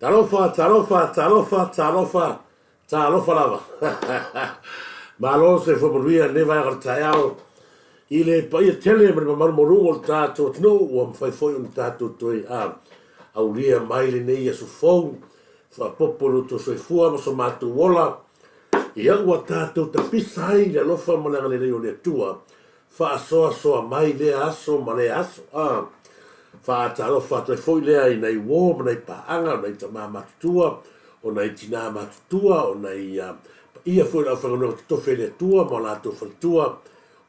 Talofa, talofa, talofa, talofa, talofa lava. Malo soifua manuia lenei vaega o le taeao i le paia tele ma le mamalu maualuga o le tatou atunuu ua mafai foi ona tatou toe aulia mai lenei aso fou faaopoopo i lo outou soifua ma so matou ola. Ia ua tatou tapisa ai i le alofa ma le agalelei o le Atua, faasoasoa mai lea aso ma lea aso. A faatalofa atu ai foi lea i nai uo ma nai paaga, o nai tama matutua, o nai tina matutua, o nai paia foi o le aufaigaluega totofi a le Atua ma o latou faletua,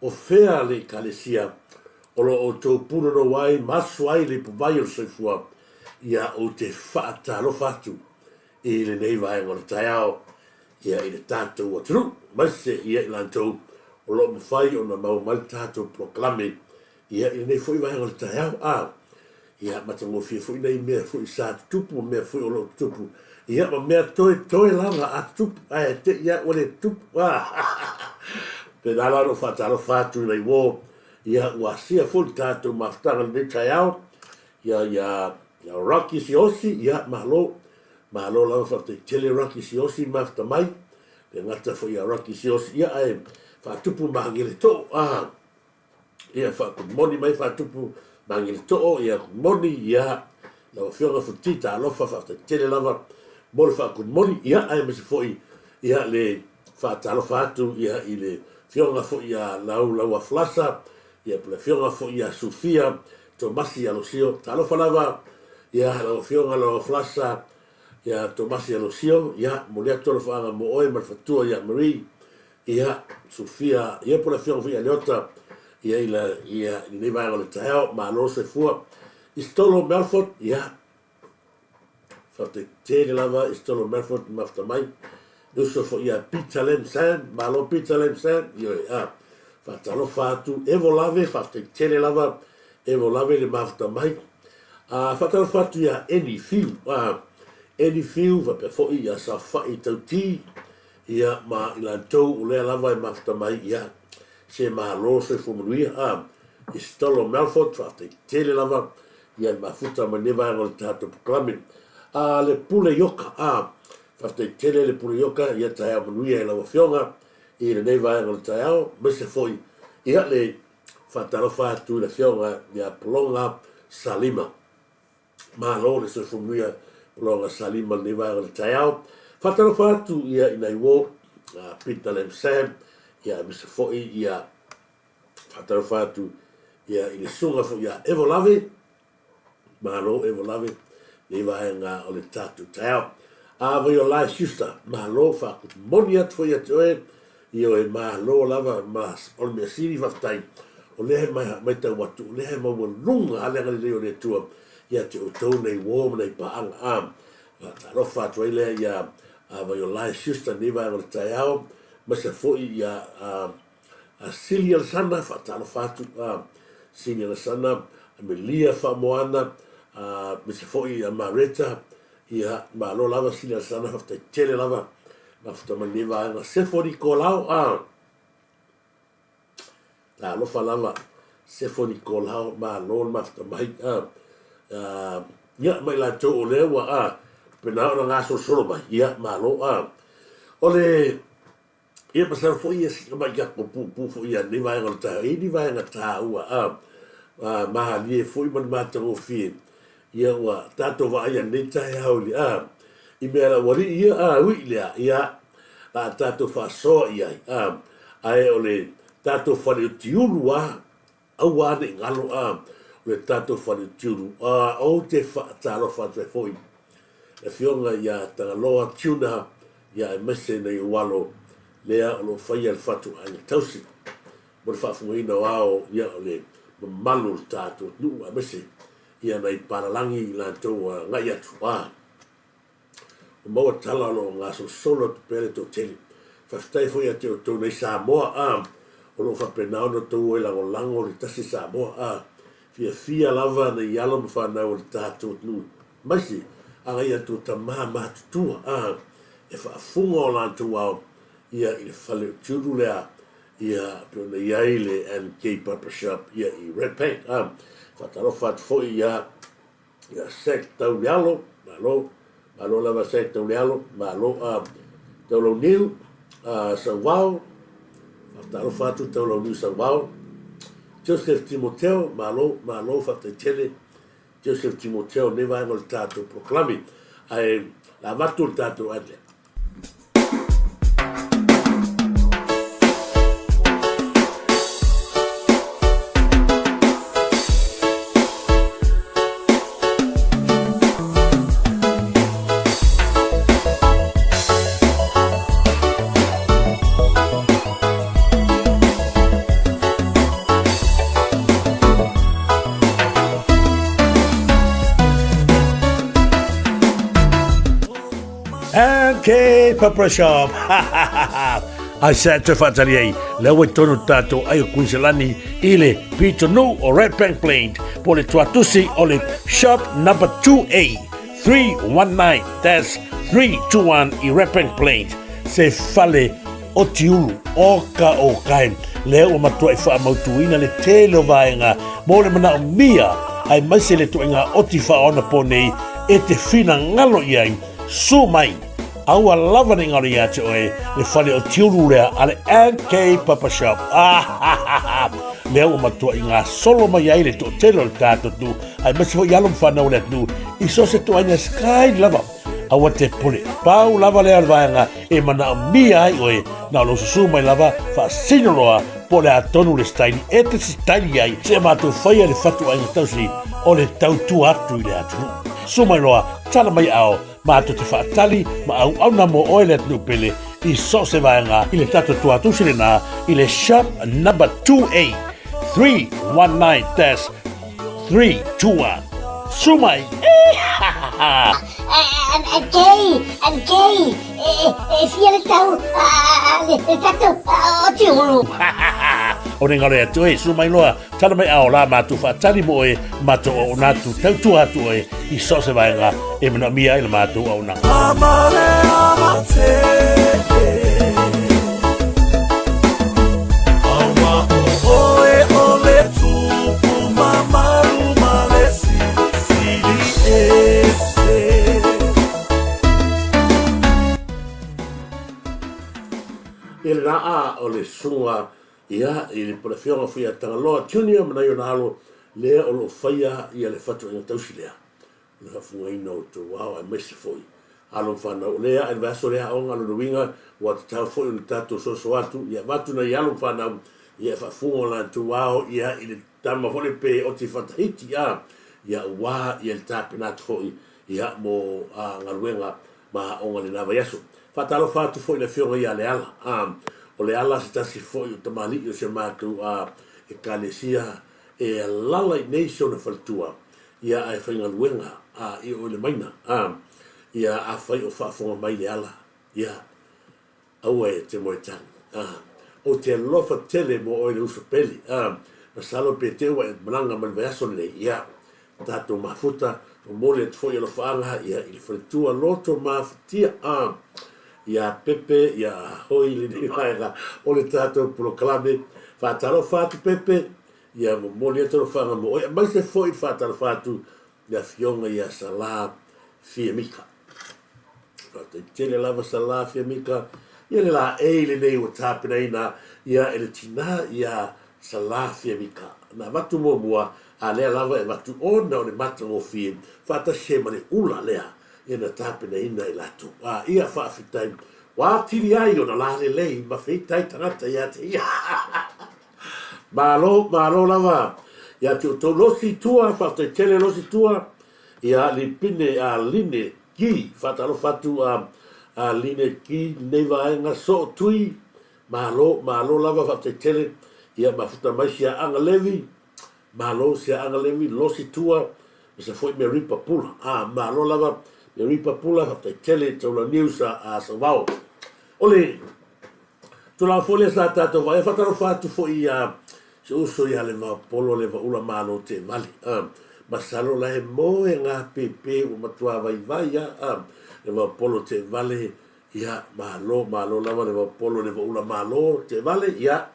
o fea le Ekalesia o lo o outou punonou ai ma aso ai le ipuvai o le soifua, ia ou te faatalofa atu i lenei vaega o le taeao ia i le tatou atunuu, aemaise ia i latou o lo o mafai ona maua mai le tatou polokalame ia i lenei foi vaega o le taeao. A, ia matagofie foi nai mea foi sa tutupu ma mea foi o lo o tutupu, ia ma mea toetoe lava a tutupu, ae te i lava ua le tutupu. A, pena la ona ou faatalofa atu i nai uo, ia ua asia foi le tatou mafutaga i lenei taeao, ia, ia, ia Rocky Siaosi, ia malo. Malo lava faafetai tele Rocky Siaosi mafuta mai, le gata foi ia Rocky Siaosi, ia ae faatupu magele too, a, ia faa-good morning mai faatupu magele too, ia good morning, ia lau Afioga Futi, talofa faafetai tele lava mo le faa-good morning, ia aemaise foi ia le faatalofa atu ia i le Afioga foi ia Lau Lauafalasa, ia po le Afioga foi ia Sufia Tomasi Alosio, talofa lava ia lau Afioga Lauafalasa ia Tomasi Alosio, ia momoli atu alofaaga mo oe ma le faletua ia Marie, ia Sufia, ia po le Afioga foi ia Leota, ia i la, ia i lenei vaega o le taeao, malo le soifua. Isitolo Melford, ia Faafetai tele lava i Stolo Melford i mafuta mai. Le uso foi ia Peter Lem Sam, malo Peter Lem Sam, ioe a. Faatalofa atu, Evo Lave, faafetai tele lava, Evo Lave le mafuta mai. A faatalofa atu ia Eni Fiu, a Eni Fiu faapea foi ia Saofai Tauti, ia ma i latou o lea lava e mafuta mai, ia se malo soifua manuia, a Isitolo Melford, faafetai tele lava ia le mafuta mai lenei vaega o le tatou polokalame. A le Pule Ioka, a, faafetai tele le Pule Ioka, ia taeao manuia i lau Afioga i lenei vaega o le taeao, aemaise foi ia le faatalofa atu i le Afioga ia Pologa Salima. Malo le soifua manuia Pologa Salima i lenei vaega o le taeao. Faatalofa atu ia i nai uo, Peter Lam Sam, ia aemaise foi ia Faatalofa atu ia i le susuga foi ia Evo Lave, malo Evo Lave, nei vaega o le tatou taeao. Vaiolae Schuster, malo faakumoni atu foi ia te oe, Ioe, malo lava ma o le mea sili faafetai o lea e matau atu o lea e maualuga lava le agalelei o le Atua ia te outou nai uo ma nai paaga. A faatalofa atu ai lea ia Vaiolae Schuster i lenei vaega o le taeao, aemaise foi ia Sili Alesana, faatalofa atu Sili Alesana, Amelia Faamoana, aemaise foi ia Mareta. Ia, malo lava Sili Alesana, faafetai tele lava mafuta mai lenei vaega. Sefo Nikolao, a talofa lava Sefo Nikolao, malo le mafuta mai. A ia, ma i latou o lea ua a pena ona gasolosolo mai, ia malo. A o le Ia masalo foi ia sina mai tatou puupuu foi ia nei vaega o le taeao. E i ai ni vaega taua a malie foi ma le matagofie ia ua tatou vaai i lenei taeao i le a i mea laualii ia a ui i lea ia la a tatou faasoa i ai a ae o le tatou fale utiulu a aua ne i galo a o le tatou fale utiulu a ou te faatalofa atu ai foi le afioga ia Tagaloa Tuna ia aemaise nai ou alo lea o lo o faia le fatuaiga tausi mo le faafofogaina o ao ia o le mamalu o le tatou atunuu aemaise ia nai palalagi i latou agai atu a Ua maua tala o lo o gasolosolo atu pea le toatele. Faafetai foi ia te outou nei Samoa a o lo o faapena ona outou o e lagolago le tasi Samoa a fiafia lava nei alo ma fanau o le tatou atunuu aemaise agai atu o tama matutua a e faafuga o latou ao ia i le fale o Tiulu lea ia pei ona i ai le MK Barber Shop ia i Red Bank a. Faatalofa atu foi ia Ia Sec Taulealo, malo, malo lava Sec Taulealo, malo a Taulauniu a Sauvao, faatalofa atu Taulauniu Sauvao, Joseph Timoteo, malo, malo faafetai tele Joseph Timoteo i lenei vaega o le tatou polokalame. Ae la avatu le tatou ad lea. MK Pepper Shop. Ai sa te whaatari ai, lea ua tonu tātou ai o Kuiselani i le Pitonu o Red Bank Plain, po le tuatusi o le shop number 2A 319 dash 321 i Red Bank Plain, se fale o Tiulu o ka o kai, lea ua matuai faamautuina le tele o vaega mo le manaomia aemaise le ituaiga oti faaonapō nei e te finagalo i ai. Su mai, aua lava ne i galo ia te oe le fale o Tiulu lea a le MK Papa Shop. Ah, lea ua matuai gasolo mai ai le toatele o le tatou atunuu, aemaise foi alo ma fanau o le atunuu i so o se ituaiga style lava. Aua te pule. Pau lava lea o le vaega e manaomia ai oe, na o lou susu mai lava, faasino loa po o le a tonu le style e te style ai, seia matou faia le fatuaiga tausi o le tautua atu i le atunuu. Susu mai loa, tala mai ao, matou te faatali ma auauna mo oe le atunuu pele i so o se vaega i le tatou tuatusi lena i le shop number 2A 319 321. Su mai! I'm gay! I'm gay! E fia le tau le tatou o Tiulu. O ne ngalo atu e, su mai loa, tala mai ao la matou faatali mo oe, matou auauna atu, tautua atu oe i so o se vaega e manaomia ai le matou auaunaga. I le laa o le susuga ia i le po le afioga foi ia Tagaloa Junior ma nai ona alo lea o lo o faia ia le fatuaiga tausi lea o le faafofogaina o outou ao aemaise foi alo ma fanau o lea ae le vaiaso lea aoga lona uiga ua tatau foi ona tatou soso atu ia avatu nai alo ma fanau ia e faafofoga o latou ao ia i le tama foi le pe oti fatahiti a ia ua ia le tapena atu foi ia mo galuega. ma aoga i lena vaiaso. Faatalofa atu foi i le Afioga ia Leala. O Leala se tasi foi o tamalii o si a matou Ekalesia e alaala i inei si ona faletua, ia ae faigaluega i o i le maina. Ia afai o faafofoga mai Leala, ia Aua e te moe tagi. A. Ou te alofa tele mo oe le uso pele. A. Masalo pe te ua e malaga mai le vaiaso lenei. Ia. Tatou mafuta, momoli atu foi alofaaga, ia, i le faletua loto mafatia. A. Ia Pepe, ia hoi lenei vaega o le tatou polokalame. Faatalofa atu Pepe, ia momoli atu alofaaga mo oe, aemaise foi le faatalofa atu i le afioga ia Sala Fiemika. Faafetai tele lava Sala Fiamika ia le laei lenei ua tapenaina ia e le tina ia Sala Fiamika. Na avatu muamua a lea lava e avatu ona o le matagofie faatasi ai ma le ula lea ia na tapenaina e latou. A ia faafetai ua atili ai ona lalelei ma feitai tagata ia te ia. Malo, malo lava ia te outou Losi i tua, faafetai tele Losi i tua. Ia Lipine a Line Ki, faatalofa atu a a Line Ki lenei vaega soo tui, malo, malo lava faafetai tele, ia mafuta mai Siaaga Levi, malo Siaaga Levi, Losi Tua, aemaise foi Mary Papula, a malo lava Mary Papula, faafetai tele Taula News a a Sauvao. O le tulaga foi lea sa tatou vaai, faatalofa atu foi ia si ou uso ia Levaopolo Levaula Malo Teevale, a, masalo la e moe gapepe ua matua vaivai a, a, Levaopolo Teevale, ia, malo, malo lava Levaopolo Levaula Malo Teevale, ia,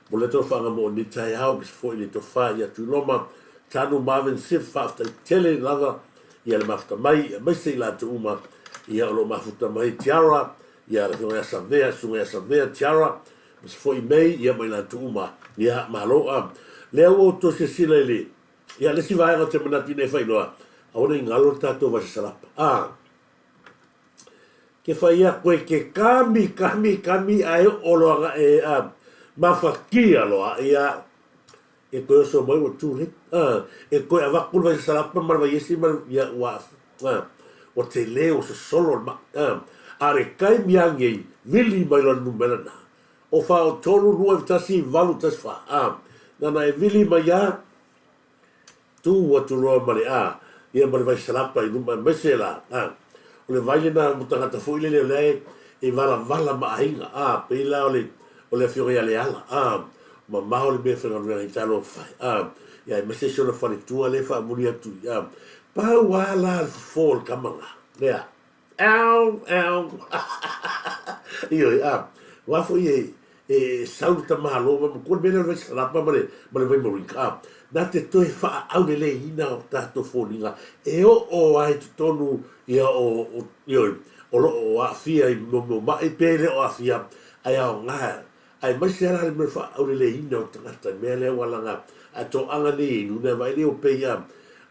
momoli atu alofaga mo lenei taeao, aemaise foi le tofa ia Tuiloma Tanu Marvin Sif, faafetai tele lava ia le mafuta mai, aemaise i latou uma ia o lo o mafuta mai, Tiara, ia le afioga ia Savea, susuga ia Savea, Tiara, aemaise foi May, ia ma i latou uma, ia, malo. A, lea ua outou silasila i le, ia, le isi vaega ou te manatu ina ia faailoa, aua ne i galo le tatou vasa salapa. A, ke fai aku e ke kami, kami, kami, ae oo loa ga e, a, mafakia loa, ia, e toe oso mai ua too late. A, e toe avatu le vaisa salapa ma le vaiesi ma le, ia, ua, a, ua tele, ua sosolo le mai. A, a o le taimi lava lenei, vili mai loa le numera lena, o fa o tolu lua iva 1 8 1 fa. A, na ona e vili mai lava, tu atu loa ma le, a, ia ma le vaisa salapa i luma, aemaise la, a, o le vai lena mo tagata foi lele o lea e, e valavala ma aiga, a, pei la o le, o le afioga ia Leala, a, mamao le mea e faigaluega ai talofa e, a, ia aemaise si ona faletua lea e faamuli atu i, a, pau lava la le fofo o le tama la, lea, Ow, ow, Ioe, a, aua foi e, e sau le tamālo ma matua le mea lea o le vai salapa ma le, ma le vai moringa, a, na te toe faaauleleiina o tatou foliga e oo ai i totonu ia o, o, ioe, o lo o aafia i mea o ma'i pe le o aafia, ae aoga, aemaise lava la le mea o le faaauleleiina o tagata i le mea lea ua laga a toaga nei e luna e vaai lea ua pei a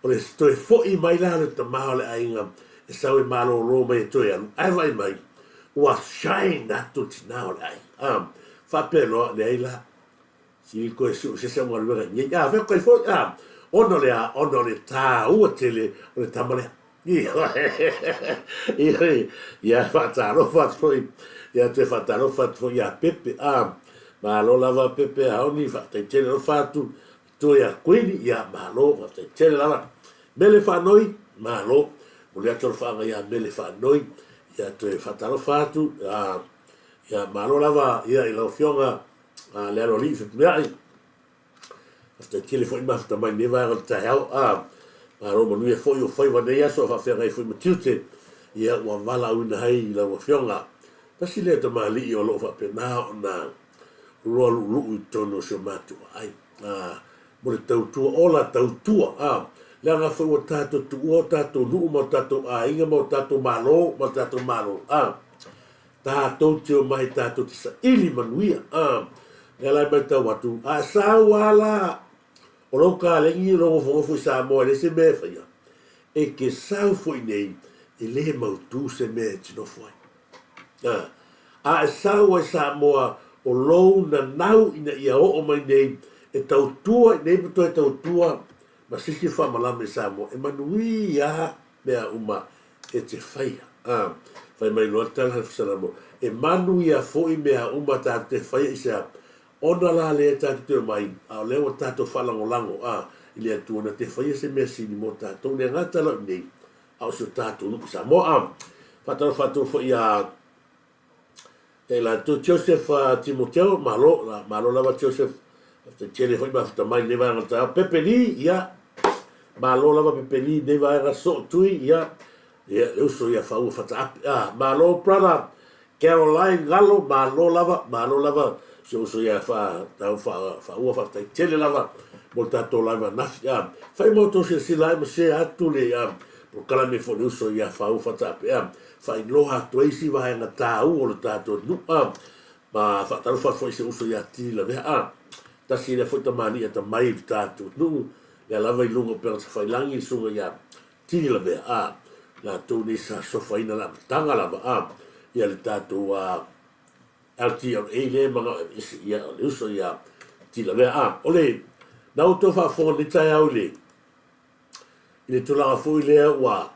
o le toe foi mai la le tama o le aiga e sau e malolo mai e toe alu ae vaai mai ua shine atu le tina o le aiga a faapea loa leai la sili toe sue se isi au galuega i nei a fai atu ai foi a ona o le a ona o le taua tele o le tama lea Ioe, ia faatalofa atu foi, ia toe faatalofa atu foi ia Pepe. A, malo lava Pepe Aoni, faafetai tele alofa atu, matua ia Kuini, ia malo, faafetai tele lava. Mele Faanoi, malo, momoli atu alofaaga ia Mele Faanoi, ia toe faatalofa atu, a, ia malo lava ia i lau Afioga Lealoalii Fepuleai, Faafetai tele foi mafuta mai lenei vaega o le taeao. A, malo manuia foi o faiva nei aso a faafeagai foi ma tiute, ia ua valaauina ai i lau Afioga. Tasi lea tamalii o lo o faapena ona loa luuluu i totonu o si o matou aai. A, mo le tautua, ola tautua, a, leaga foi ua tatou tuua o tatou nuu ma o tatou aiga ma o tatou malo ma o tatou malo. A, Tatou te omai tatou te saili manuia. A, lea la e matau atu, a sau lava la o lou kalegi o lou nofonofo i Samoa e leai se mea e faia, e te sau foi nei e le mautu se mea e te nofo ai. A, a e sau ai Samoa o lou nanau ina ia oo mai nei e tautua i nei ma toe tautua ma se isi faamalama i Samoa, e manuia mea uma e te faia. A, fai mai loa le tala a le Salamo, E manuia foi mea uma tatou te faia i se a? Ona la lea tatou te omai, a o lea ua tatou faalagolago, a, i le Atua na te faia se mea sili mo tatou, le gata la i inei, a o si o tatou nuu i Samoa. A, faatalofa atu foi ia ia i latou Joseph Timoteo, malo, malo lava Joseph, faafetai tele foi mafuta mai i lenei vaega o le taeao. Pepe Lee, ia, malo lava Pepe Lee i lenei vaega, soo tui, ia, ia, le uso ia Faua Fataape. Ah, malo brother Caroline Galo, malo lava, malo lava si ou uso ia Fa, tau fa, Faua, faafetai tele lava mo le tatou live ananafi. Ah, fai ma outou silasila ai ma share atu le ah, polokalame foi le uso ia Faua Fataape. Ah, faailoa atu ai isi vaega taua o le tatou nuu. Ah, ma faatalofa atu foi i si ou uso ia Tili Lavea. Ah, tasi lea foi tamalii atamai i le tatou nuu, lea lava i luga o upega tafailagi le susuga ia Tili lavea a latou nei sa sofaina le amataga lava a ia le tatou a LTRA lea e manao e aveese ia o le uso ia Tili Lavea a o le na outou faafofoga nei taeao i le i le tulaga foi lea ua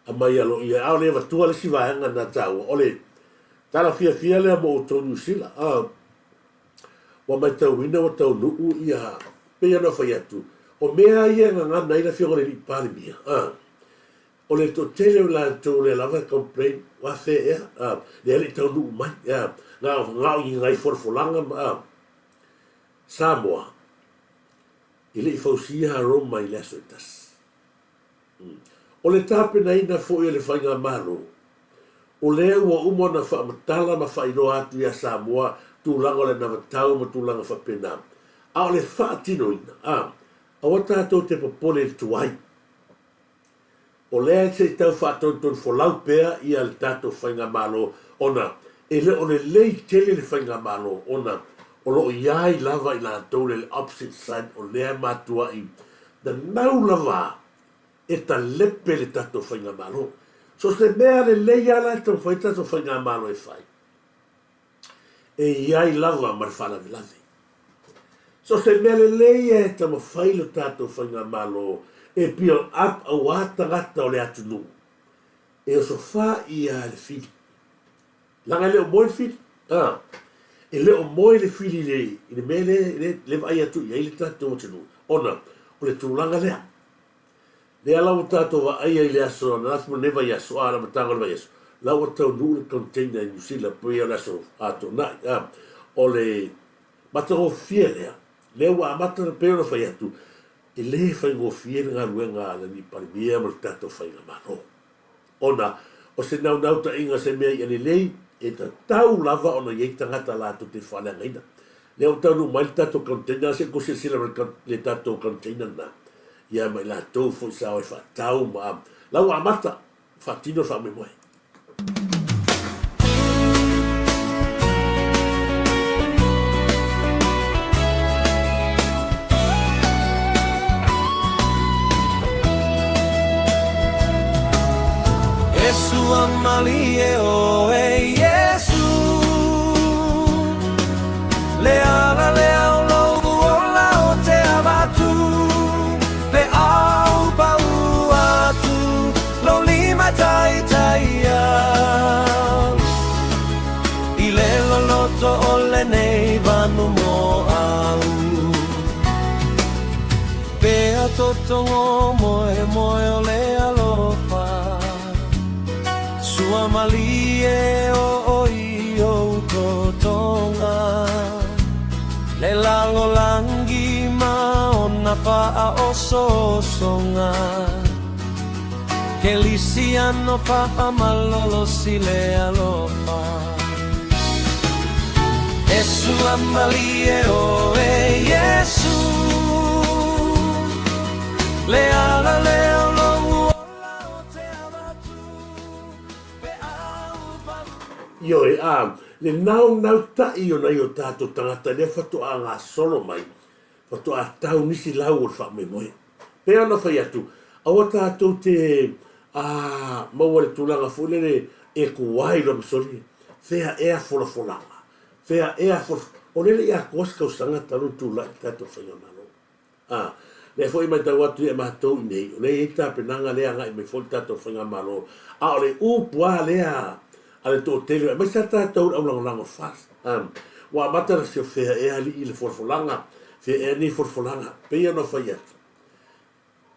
aumai aloaia a o le avatua le isi vaega na taua o le tala fiafia lea mo outou Niu Sila a Ua matauina ua taunuu ia, pei ona fai atu, o mea ia e gagana ai le Afioga i le Alii Palemia, a, o le toatele o i latou lea lava e complain, ua afea ea, a, lea e le i taunuu mai, a, na o, na o ni nai folafolaga ma, a, Samoa, e le i fausia Roma i le aso e tasi. O le tapenaina foi o le Faigamalo, o lea ua uma ona faamatala ma faailoa atu ia Samoa tulaga o le anavatau ma tulaga faapena, a o le faatinoina, a, aua tatou te popole i le tuai. O lea se i tau faatonutonu folau pea ia le tatou Faigamalo ona e le o lelei tele le Faigamalo ona o lo o i ai lava i latou le opposite side o lea e matuai Nanau lava e talepe le tatou faigamalo. So se mea lelei lava la e taumafai le tatou faigamalo e fai, e i ai lava ma le faalavelave. So se mea lelei e taumafai le tatou faigamalo e build up aua tagata o le atunuu, e osofai lava le fili. Leaga e le o moe le fili. A, e le o moe le fili i le, i le mea lea, lea, lea vaai atu i ai le tatou atunuu, ona o le tulaga lea. Lea la ua tatou vaaia i le aso ananafi ma lenei vaiaso, a, le amataga o le vaiaso, la ua taunuu le container i Niu Sila, pei o le aso Toonai. A, o le matagofie lea, lea ua amata ona pei ona fai atu, e le faigofie le galuega a le Alii Palemia ma le tatou Faigamalo. Ona o se naunautaiga se mea ia lelei, e tatau lava ona i ai tagata latou te faaleagaina. Lea ua taunuu mai le tatou container, se i tou silasila mai i le tatou container lena, ia ma i latou foi sa o e faatau ma la ua amata faatino le faamoemoe. E sua malie ʻoe Iesu Le ala lea o lou ola ou te avatu Pe au pau atu Lou lima taitai au I le loloto o lenei vanu moau Pea totogo moemoe o le alofa Sua malie o i ou totoga Le lalolangi ma ona faaosoosoga Kelisiano faamalolosi le alofa E sua malie ʻoe Iesu Le ala lea o lou ola ou te avatu Pe au pau Ioe, a, le naunautai o nai o tatou tagata lea faatoa gasolo mai, faatoa tau nisi lau o le faamoemoe. Pei ona fai atu, aua tatou te a, maua i le tulaga foi lele e tuai loa ma soli, fea ea folafolaga, fea ea folafolaga. O lele i atoa se tausaga talu ona tulai le tatou Faigamalo. A, Lea foi e matau atu ia matou i inei, o lea e i ai tapenaga lea e agai mai foi le tatou Faigamalo, a o le upu lava lea a le toatele, aemaise lava tatou le aulagolago FAST, ua amata ona siofea ea alii i le folafolaga, fea ea nei folafolaga, pei ona fai atu,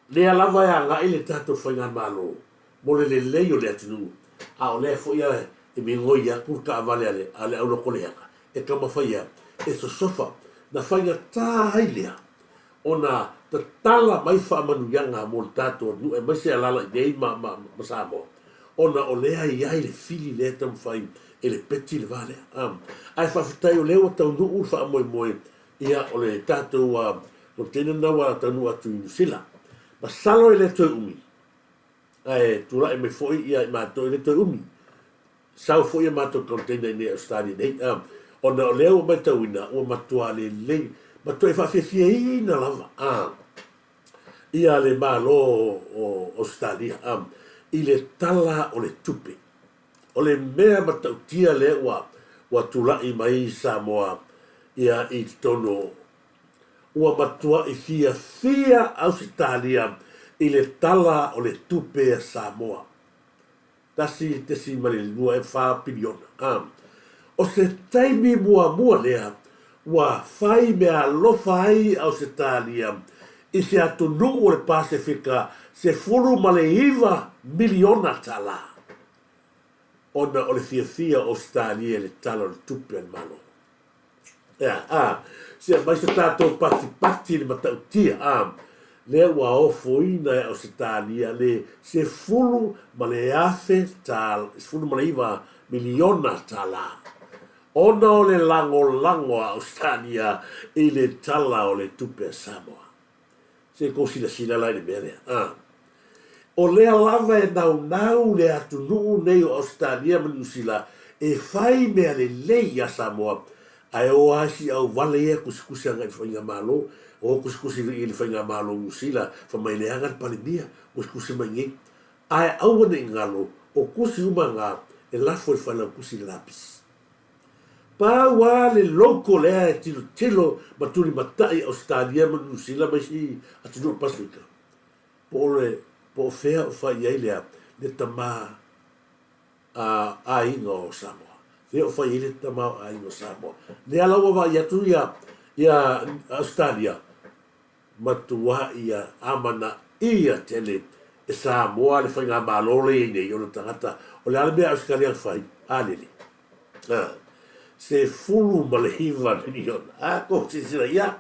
lea lava e agai le tatou Faigamalo mo le lelei o le atunuu, a o lea foi e migoi atu le taavale a le aulotoleaga e taumafai ea e sosofa, na faigata ai lea ona tatala mai faamanuiaga mo le tatou atunuu aemaise alaala i inei ma ma Samoa ona o lea e i ai le fili lea e taumafai e lepeti le va lea. Ae faafetai o lea ua taunuu le faamoemoe ia o le tatou container lena ua taunuu atu i Niu Sila. Masalo e le toe umi ae tulai mai foi ia i matou e le toe umi. Sau foi a matou container i inei i Ausetalia nei, ona o lea ua matauina ua matua lelei, matuai faafiafiaina lava ia le Malo o Ausetalia i le Tala o le Tupe. O le mea matautia lea ua tulai mai Samoa ia i totonu o Ua matuai fiafia Ausetalia i le Tala o le Tupe a Samoa. 1.24 piliona. A O se taimi muamua lea ua fai meaalofa ai Ausetalia i se atunuu o le Pasefika $19 miliona tala ona o le fiafia o Ausetalia i le Tala o le Tupe a le Malo. Ea, a, se aumai so tatou patipati i le matautia, a, lea ua ofoina e Ausetalia le 10,000 tala, 19 miliona tala, ona o le lagolago a Ausetalia i le Tala o le Tupe a Samoa. Se i tou silasila la i le mea lea, a. O lea lava e naunau le atunuu nei o Ausetalia ma Niusila e fai mea lelei iā Samoa, ae o lava isi auvale ia e tusitusi agai i le faigamalo, o tusitusi i le faigamalo o Niusila, fai mai e leaga le Palemia, tusitusi mai i inei. Ae aua ne i galo, o tusi uma na, e lafo i le Failautusi i le lapisi. Pau lava le logo lea e tilotilo ma tulimatai Ausetalia ma Niu Sila ma isi atunuu o le Pasefika, po o le po o fea o fai i ai le le tama a aiga o Samoa. Fea o fai i ai le tama o aiga o Samoa. Lea la ua vaai atu ia ia Ausetalia, Matuai amanaia tele e Samoa le faigamalo lea i ai nei ona tagata. O le a le mea a Ausetalia na fai? A lele. A. 19 miliona. A kou silasila ia,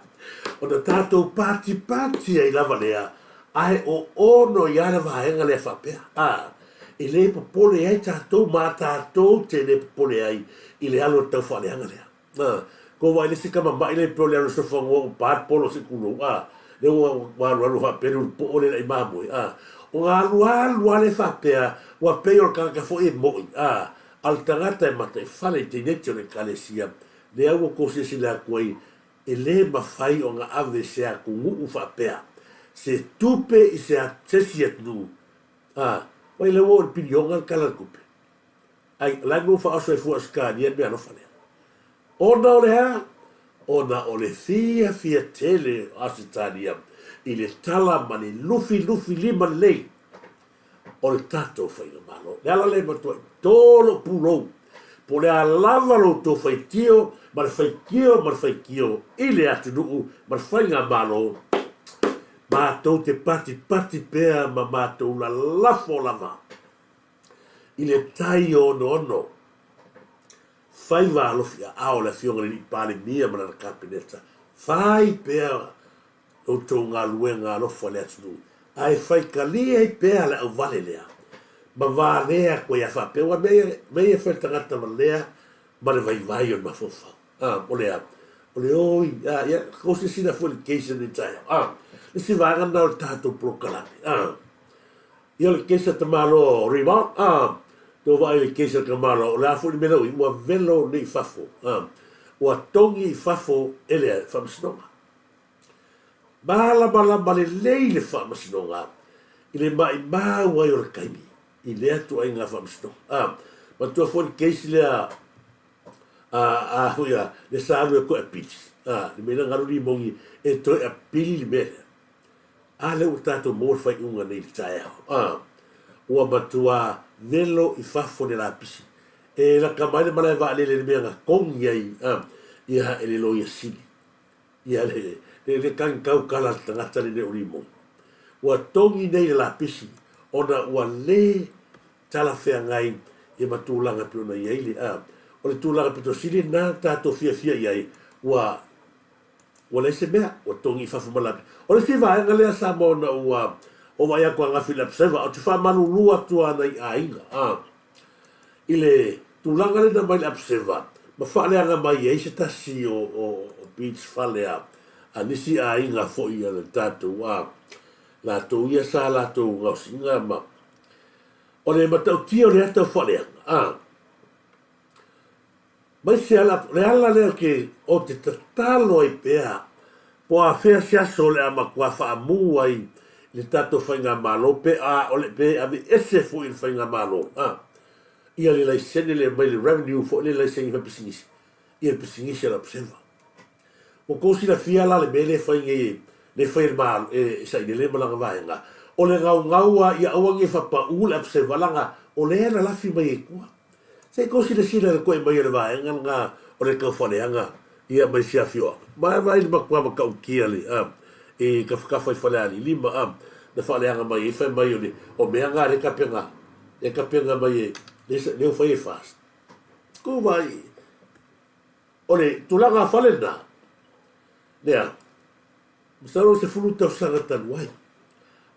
ona tatou patipati ai lava lea, ae o ono ia le vaega lea faapea. A. E le popole ai tatou ma tatou te le popole ai i le alu o le taufaaleaga lea. A, ko wai le isi tama maʻi lea pei o le alu sofanua ua pa le polo se i tulou, a, lea ua ua alualu faapea le ulupoo lea i mamoe, a, ona alualu lava lea faapea, ua pei o le tagata foi e moʻi, a, a o le tagata e mataifale i teineti o le Ekalesia, lea ua tou silasila atu ai, e le mafai ona ave se atunuu faapea se tupe i se se isi atunuu, a, vaai lea ua oo i le piliona le Tala o le Tupe. Ai, o le a le mea ua faaoso ai fua Ausetalia le meaalofa lea? Ona o le a? Ona o le fiafia tele o Ausetalia i le tala ma le lufilufi lima lelei o le tatou Faigamalo. Le ala lea e matuai to lou pulou, po o le a lava lo outou faitio ma le faitio ma le faitio i le atunuu ma le Faigamalo, matou te patipati pea ma matou lalafo lava I le tai onoono, faiva alofi aao le Afioga i le Alii Palemia ma lana Kapeneta, fai pea la outou galuega alofa i le atunuu, ae faitalia ai pea le auvale lea, ma valea atu ai a faapea, aua mea ia, mea ia e fai e le tagata valea ma le vaivai o le mafaufau. A, o le a? O le o i, a, ia, tou silasila foi i le case i lenei taeao. A, le isi vaega lena o le tatou polokalame. A. Ia o le case a tamaloa o Raymond, a, tou vaai i le case a tamaloa, o le a foi le mea lea ua i ai, ua velo nei i fafo, a, ua togi i fafo e le Faamasinoga. Malamalama lelei le Faamasinoga i le maimau ai o le taimi i lea ituaiga Faamasinoga. A, manatua foi le case lea a, a foi a, le sa alu e toe apili, a, le mea lea na alu limoni e toe apili le mea lea. A lea ua tatou maua le faaiuga nei i le taeao. A, ua matua velo i fafo le lapisi. E laka mai le malae vaalele i le mea na togi ai a, ia e le Loia Sili. Ia le, le, le tagitau tala a le tagata lenei o Limon. Ua togi nei le lapisi ona ua le talafeagai ia ma tulaga e pei ona i ai le, a, o le tulaga pito sili lena tatou fiafia i ai, ua, ua leai se mea, ua togi i fafo ma le lapisi. O le isi vaega lea Samoa ona ua ou vaai atu ananafi i le Observer, ou te faamalulu atu lava nai aiga, a, i le tulaga lea na aumai le Observer ma faaleaga mai ai se tasi o, o, o beach fale a, a nisi aiga foi a le tatou, a, latou ia sa latou gaosiga ma, O le matautia o lea tau faaleaga, a. Mai se ala, o le ala lea ke, o te tatalo ai pea, po o afea se aso o le a matua faamu ai i le tatou faigamalo pe a o le, pe aveese foi i le faigamalo, a. Ia le laisene lea mai le revenue foi lea laisene fai pisinisi, ia le pisinisi a le Observer. Ua tou silafia la le mea lea e fai nei, lea e fai e le Malo, e Sailele ma lana vaega, o le gaugau lava ia aua ne i faapau le apseva leaga o lea e lalafi mai ai tua. Se i tou silasila i le toe mai o le vaega lena o le taufaaleaga ia mai si afioaga. Ma vaai i le matua matautia le, a, i tafatafa i Falealili ma, a, na faaleaga mai ai fai mai o le, o mea na lea e tapena, lea e tapena mai e, lea ua fai e FAST. Tou vaai, O le tulaga fale lena, lea, masalo 10 tausaga talu ai.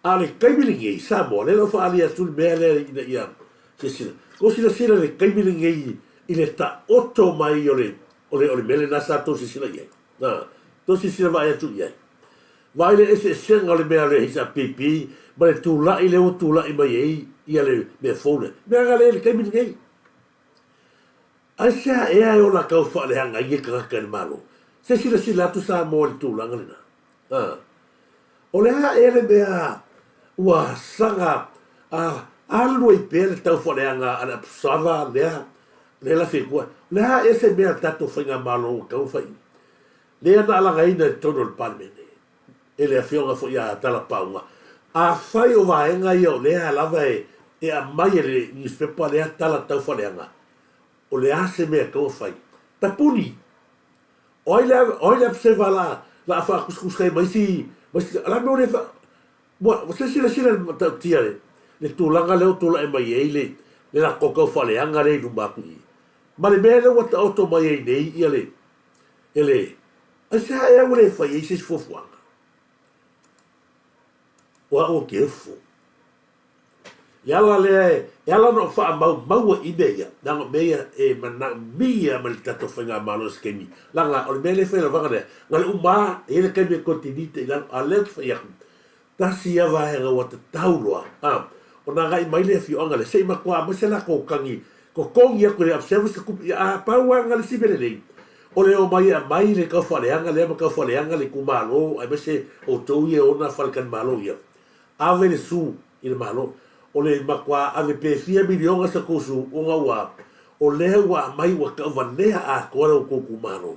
A o le taimi lenei i Samoa, lea la ua faaalia atu le mea lea ina ia silasila. Tou silasila i le taimi lenei i le taoto mai o le, o le, o le mea lena sa tou silasila i ai. A, tou silasila vaai atu i ai. Vaai le eseesega o le mea o le HRPP ma le tulai lea ua tulai mai ai ia le mea fou lea. Mea na lea i le taimi lenei. Aisea ea e ola tau faaleaga ai nei tagata i le Malo? Se silasila atu Samoa i le tulaga lena. A. O le a ea le mea ua saga a alu ai pea le tau faaleaga a le Apusava lea, lea la fia tua. O le a ea se mea a le tatou Faigamalo ua tatau ona fai? Lea na alagaina i totonu o le Palemene e le Afioga foi ia Talapauga. Afai o vaega ia o lea lava e aumai e le newspaper lea tala tau faaleaga, O le a se mea e tatau ona fai? Tapuni! O ai le, o ai le abseva la, la a faakusikusi ai ma isi, ma isi, o le a le mea ua le fa, ua, se silasila i le matautia le, le tulaga lea ua tulai mai ai le, le latou tau faaleaga lea i luma atu i i. Ma le mea lea ua taoto mai ai nei ia le, e le, aisea ea ua le fai ai se isi fuafuaga? O au ou te ofo. Le ala lea e, e ala ona ou faamaumaua i mea ia, leaga o mea ia e manaomia mai le tatou faigamalo i se taimi, leaga o le mea lea e fai e le vaega lea, na o le uma lava, e i ai le taimi e toe delete i lalo, a o lea ou te fai atu, tasi ia vaega ua tatau loa, a, ona agai mai le afioaga lea, se i matua aumai se latou tagi, totogi atu e le Observer se tupe, ia a pau lava na le isi mea lelei, o le omai e aumai le taufaaleaga lea ma taufaaleaga le itumalo aemaise outou ia e ona faletalimalo ia, Ave le su i le Malo. O le matua ave pe fia miliona sa tou su ona ua o lea ua aumai ua tauvalea atoa le outou itumalo.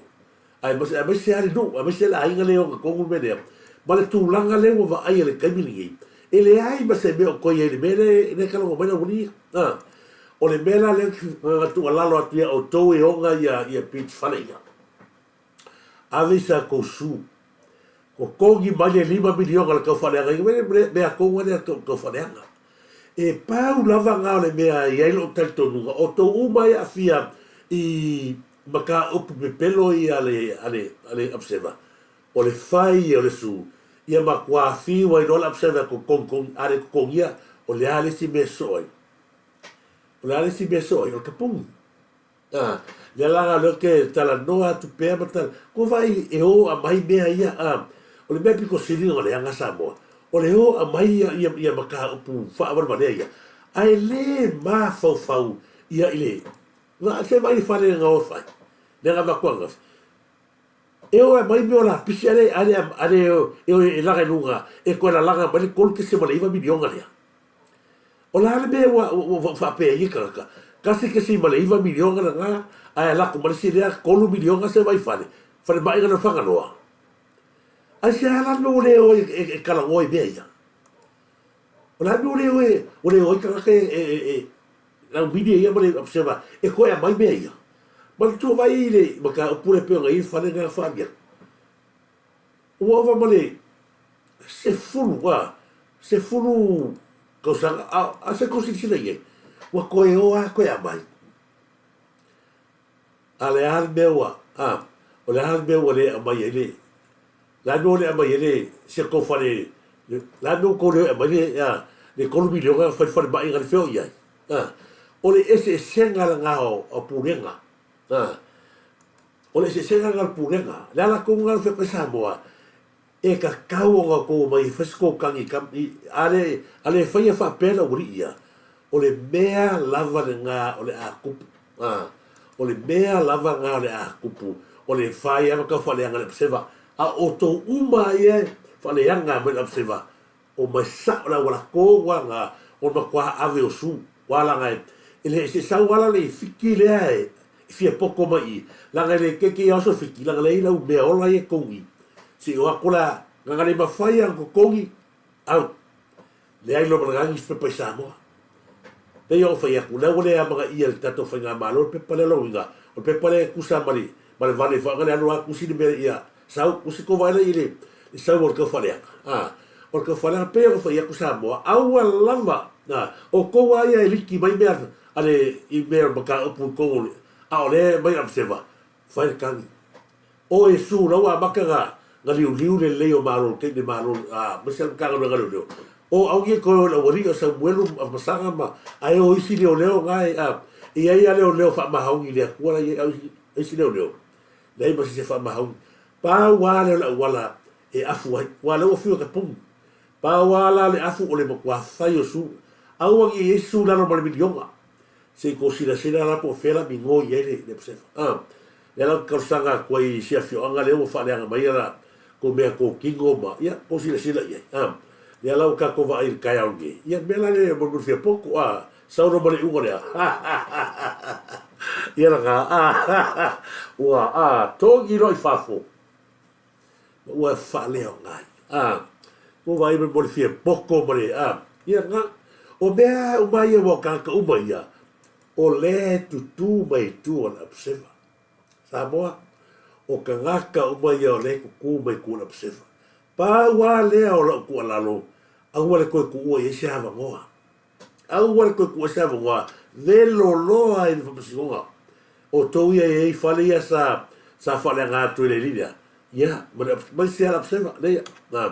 Aemaise aemaise lava le nuu, aemaise le aiga lea e ona tonu le mea lea. Ma le tulaga lea ua vaaia i le taimi lenei, e leai ma se mea o toe i ai i le mea lea e talanoa mai le aualii ia. A. O le mea la lea ou te tuualalo atu ia outou e ona ia ia beach fale ia. Ave i sa tou su. Totogi mai le $5 miliona le taufaaleaga i le mea tonu lava lea taufaaleaga. E pau lava na o le mea e i ai lou talitonuga, o outou uma e aafia i mataupu pepelo ia a le, a le, a le Observer, o le fai ia o le su, ia matua fiu ai loa le Observer e togitogi, a le totogia, o le a le isi mea e sosoo ai? O le a le isi mea e sosoo ai? O le tapuni. A, lea la lea ou te talanoa atu pea ma tala, ko vaai e o aumai mea ia, a, o le mea pito sili ona leaga Samoa, o le o aumai ia, ia, ia mataupu faavalevalea ia, ae le mafaufau ia i le, va, se vaai i le fale na o fai, lea na avatu ananafi, e o e aumai mea o lapisi ae le, ae le, ae le e o e laga i luga, e toe lalaga mai le $3.9 miliona lea. O le a le mea ua, ua, ua faapea ai e tagata? $1.9 miliona lena, ae lako ma le isi lea $3 miliona se vaifale, falemai na Fagaloa. Aisea la le mea ua le o ai e talanoa i mea ia? O le a le mea ua le o ai, ua le o ai tagata e laumili ia ma le observer e toe aumai mea ia? Manatua mai i le mataupu lea e pei ona i ai le fale lena na faali atu. Ua ova ma le 10, 10 tausaga, a se i tou silasila i ai, ua toe o lava toe aumai. A o le a le mea ua, a, o le a le mea ua le aumai ai le, le a le mea ua le aumai ai le, si a tou fale, le a le mea ua tou le aumai le, a, le $3 miliona na fai le falemai na le fea o i ai? A, o le eseesega lena o Pulega, a, o le eseesega lena o le Pulega. O le ala tonu lena na fai atu ai Samoa, E tatau ona outou omai e fai se tou tagi i, a le, a le faia faapea le aualii ia, o le mea lava lena o le a tupu. A, o le mea lava lena o le a tupu, o le fai lava tau faaleaga i le apseva. A o outou uma lava ia e faaleaga mai i le apseva, Omai sao le auala tonu a na o le matua ave o su ua laga e le se sau ala le fiki lea e fia poto mai i laga e le keikei a oso fiki laga leai lau mea ola ia togi se i o atu la laga le mafai a na totogi out leai loa ma lagagi se pepa i Samoa. Pei ona fai atu, o lea ua le amanaia e le tatou Faigamalo le pepa lea, o lona uiga, o le pepa lea e tusa ma le ma le vale foi le alu lava tusi le mea ia sau, tusi tou vaai la i le sau o le taufaaleaga. A, o le taufaaleaga pei ona fai atu Samoa, aua lava, a, o tou lava ia e liki mai mea a le i mea o le mataupu i totonu o le, a o lea e aumai Abseva, fai le tagi. O Iesu, la ua amata na, na liuliu le lelei o Malo, le taimi Malo, a, aemaise lava le Matagaluega a Leoleo. O, aua ne i toe o i le aualii o Samuelu ma Masaga ma, ae o isi leoleo na e, a, e i ai lava leoleo faamaoni i le Atua la e i ai, a o isi, isi leoleo, leai ma se isi e faamaoni. Pau lava lea o le auala e afu ai, aua o lea ua fiu e tapuni. Pau lava la le afu o le matua fai o su. Aua ne i i ai se su i lalo ma le miliona. Se i tou silasila la po o fea la migoi ai le Josefa. A, lea la ou te talosaga atu ai i si afioaga lea ua faaleaga mai a latou mea totino ma, ia, tou silasila i ai. A, lea la ua tatou vaai i le taeao nei, ia, le mea la lea e molimoli fia poto, a, sau loa ma le iuga lea. Ia lana, a, ua, a, togi loa i fafo. Ma ua faaleaoga ai. A, ua vaai mai mo le fia poto ma le, a, ia na, o mea uma ia ua tagata uma ia, o lea e tutū mai i tua o le Abseva. Samoa, o tagata uma ia o lea e tutū mai i tua o le Abseva. Pau lava lea o lau tuualalo, aua le toe tuua i ai se avanoa. Aua le toe tuua i se avanoa, velo loa i le faamasinoga. O outou ia e i ai fale ia sa, sa faaleaga atu e le alii lea, ia, ma le, mai se ala observer, lea ia, na,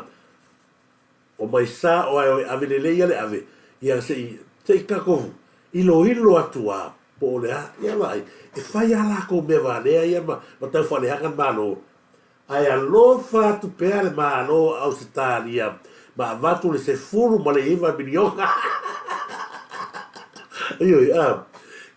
o mai sa o ae o e ave lelei ia le ave, ia se i, se i tatou iloilo atu a, po o le a, ia vaai, e fai a latou mea valea ia ma, ma tau faaleaga le Malo, Ae alofa atu pea le Malo o Ausetalia ma avatu le 19 miliona. Ioe, a,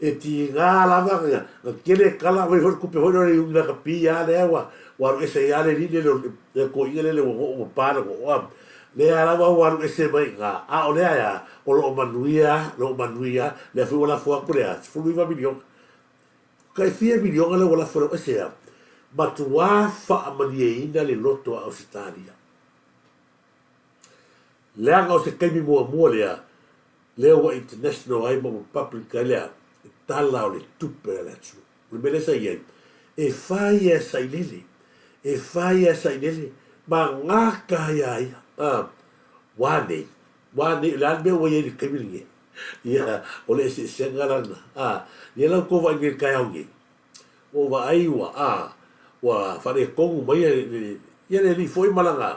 e tiga lava na tele tala aumai foi le tupe foi lea o le Iuni Lakapi a lea ua ua alu ese ai lava le alii lele le toeaina lele ua noo ua pa le noo a. Lea lava ua alu ese mai i ina, a o lea e a? O lo o manuia, o lo o manuia, lea foi ua lafo atu le a? 19 miliona. Tai fia miliona lea ua lafo lau ese a matuā faamalieina le loto a Ausetalia. Leaga o se taimi muamua lea, lea ua international ai ma ua public ai le tala o le tupe a le atunuu. O le mea lea sa i ai, e fai e sailele, e fai e sailele ma gata ai a ia. A, ua nei, ua nei, o le a le mea ua i ai i le taimi lenei? Ia, o le eseesega la lena. A, ia la outou vaai nei i le taeao nei, ua ou vaai ua, a, ua faaletonu mai le, le, ia le alii foi ma lana,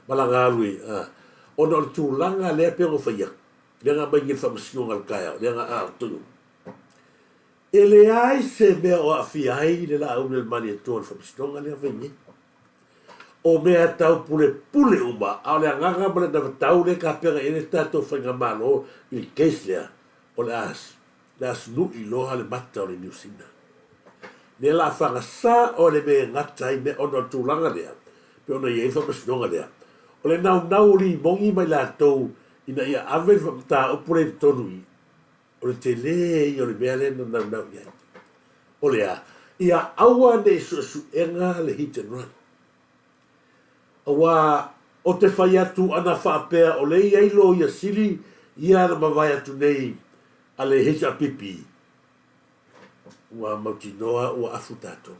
ma lana alu i, a, ona o le tulaga lea pei ona fai atu, lea na aumai nei i le faamasinoga i le taeao, lea na, a, o E leai se mea o aafia ai le Laauli a le Malietoa i le faamasinoga lea na fai nei. O mea tau pulepule uma, a o le agaga ma le anavatau lea e tapena i ai le tatou Faigamalo i le case lea, o le a, le a sunu'i loa le mata o le Niu Sina. Lea la a fagasā oe le mea e gata ai mea ona o le tulaga lea, pei ona i ai le faamasinoga lea. O le naunau o limogi ma i latou ina ia ave le mataupu lea i totonu i i, O le tele ia o le mea lea na naunau i ai. O le a? Ia aua ne i suesuega le hit and run. Auā o te fai atu ana faapea o le i ai loia sili ia na mavae atu nei a le HRPP, ua mautinoa ua afu tatou.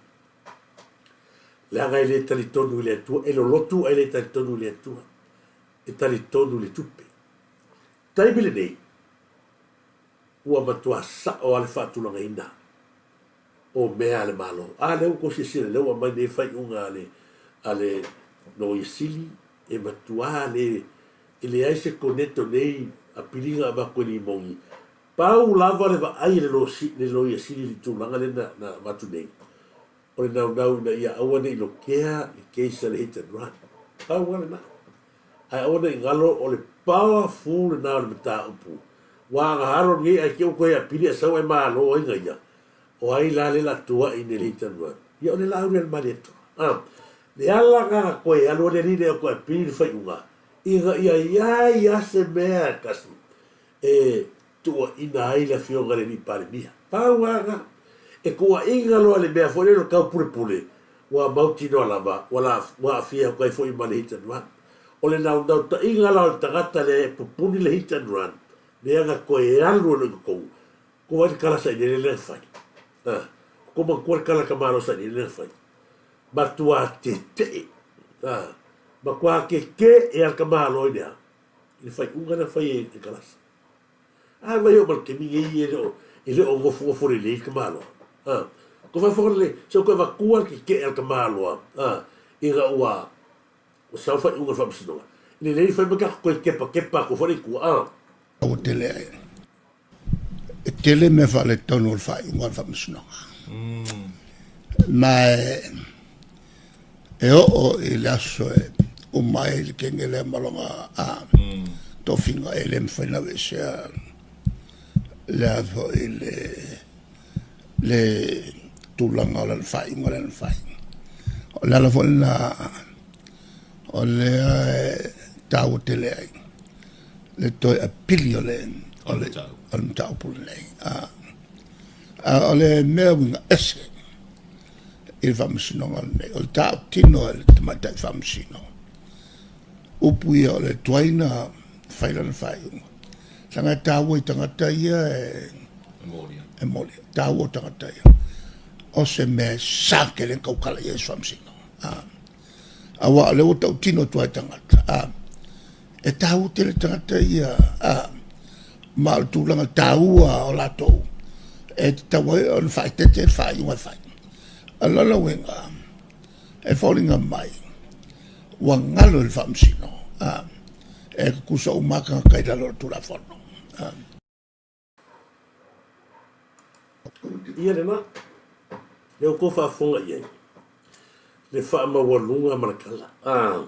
Leaga e le talitonu i le Atua, e lolotu ae le talitonu i le Atua, e talitonu i le tupe. Taimi lenei, ua matua sao lava le faatulagaina o mea a le Malo. A lea ua tou silasila, lea ua aumai nei faaiuga a le a le Loia Sili, e matua le e leai se koneto nei a piliga avatu e Limogi. Pau lava le vaai a le le Loia Sili i le tulaga lea na na avatu nei, o le naunau ina ia aua ne i lokea le case a le hit and run. Pau lava lena. Ae aua ne i galo o le powerful lena o le mataupu. Ua agahalo lenei ae te i ua toe apili ae sau ae malo ai na ia. O ai la le la tuai nei le hit and run? Ia o le laau lea a le Malietoa. A, le ala lena na toe alu ai le alii lea e toe apili le faaiuga, ina ia i ai lava se mea e tasi e tuuaina ai le afioga i le alii Palemia. Pau lava lena. E tuuaina loa le mea foi lea o le taupulepule, ua mautinoa lava ua la, ua aafia atu ai foi ma le hit and run. O le naunautaiga la o le tagata lea e pupuni le hit and run, lea na toe alu ai loa i totonu, Ko ai le kala sailele lea na fai? A, ko matua le kala tamalo sailele lea na fai. Matua tetee. A, matua keke e al tamalo i lea. I le faaiuga na fai e kalasa. A vai o ma le taimi nei e le o, e le o nofonofo lelei le tamaloa. A, ko faafofoga lelei, se o toe avatua le tetee a le tamaloa, a, ina ua, ua sau faaiuga o le faamasinoga. Lelei fai mai tatou toe kepakepa atu foi le i tua, a. Ua tele ai. E tele mea faaletonu o le faaiuga o le faamasinoga. Ma e oo i le aso e uma ai le kenge lea ma lona tofiga e le mafai ona aveesea le a foi le le tulaga o lana faaiuga lea na fai. O le ala foi lena o lea e taua tele ai le toe apili o le o le o le mataupu lenei. A o le mea uiga ese i le faamasinoga lenei, o le tautino e le tamaitai faamasino, upu ia o le tuai na fai lana faaiuga. Leaga e taua i tagata ia e e molia, taua o tagata ia. O se mea e sa tele na tautala i ai se faamasino. Aua o lea ua tautino atu ai tagata. E taua tele tagata ia a ma o le tulaga taua o latou e tatau ai ona faaeteete le faaiuga e fai. O lona uiga, e foliga mai ua galo i le faamasino a e tutusa uma lava tagata i lalo o le Tulafono. Ia lena, lea ua tou faafofoga i ai, le faamaualuga ma le tala. A,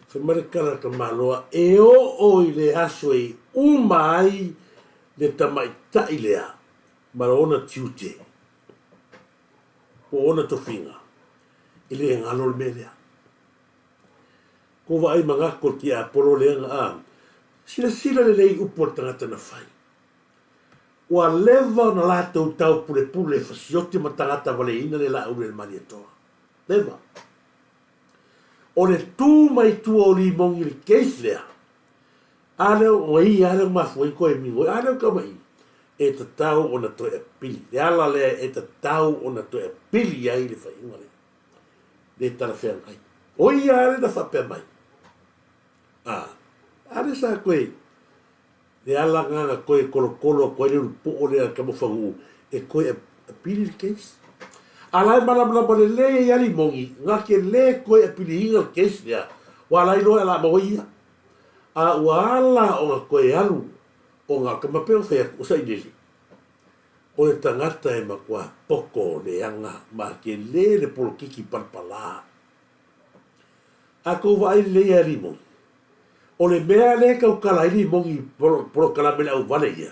fai mai le tala a Tamaloa, e oo i le aso e uma ai le tamaitai lea ma lona tiute po o ona tofiga, e le galo le mea lea. Ko vaai manatu o le tiapolo lea na, a, silasila lelei i upu a le tagata na fai. Ua leva ona latou taupulepule fasioti ma tagata valeina le laau le Malietoa. Leva. O le tu mai tua o Limogi i le case lea, a lea o ia lea ua mafua ai toe migoi, a lea ua tau mai i, e tatau ona toe apili. Le ala lea e tatau ona toe apili ai le faaiuga lea. Le talafeagai. O ia lea na faapea mai. A, a lea sa toe Le ala lena na toe tolotolo atu ai le ulupoo lea a Tamofanuu e toe apili le case. A la e malamalama lelei ai lava Limogi, na te le toe apiliina le case lea, ua ala ai loa e ala maua ia. A ua ala ona toe alu ona tama pei ona fai atu, o Sailele, o le tagata e matua poto leaga ma tele le polokiki palapala. A tou vaai lelei ia Limogi, o le mea lea e tautala ai Limogi i polokalame le auvale ia,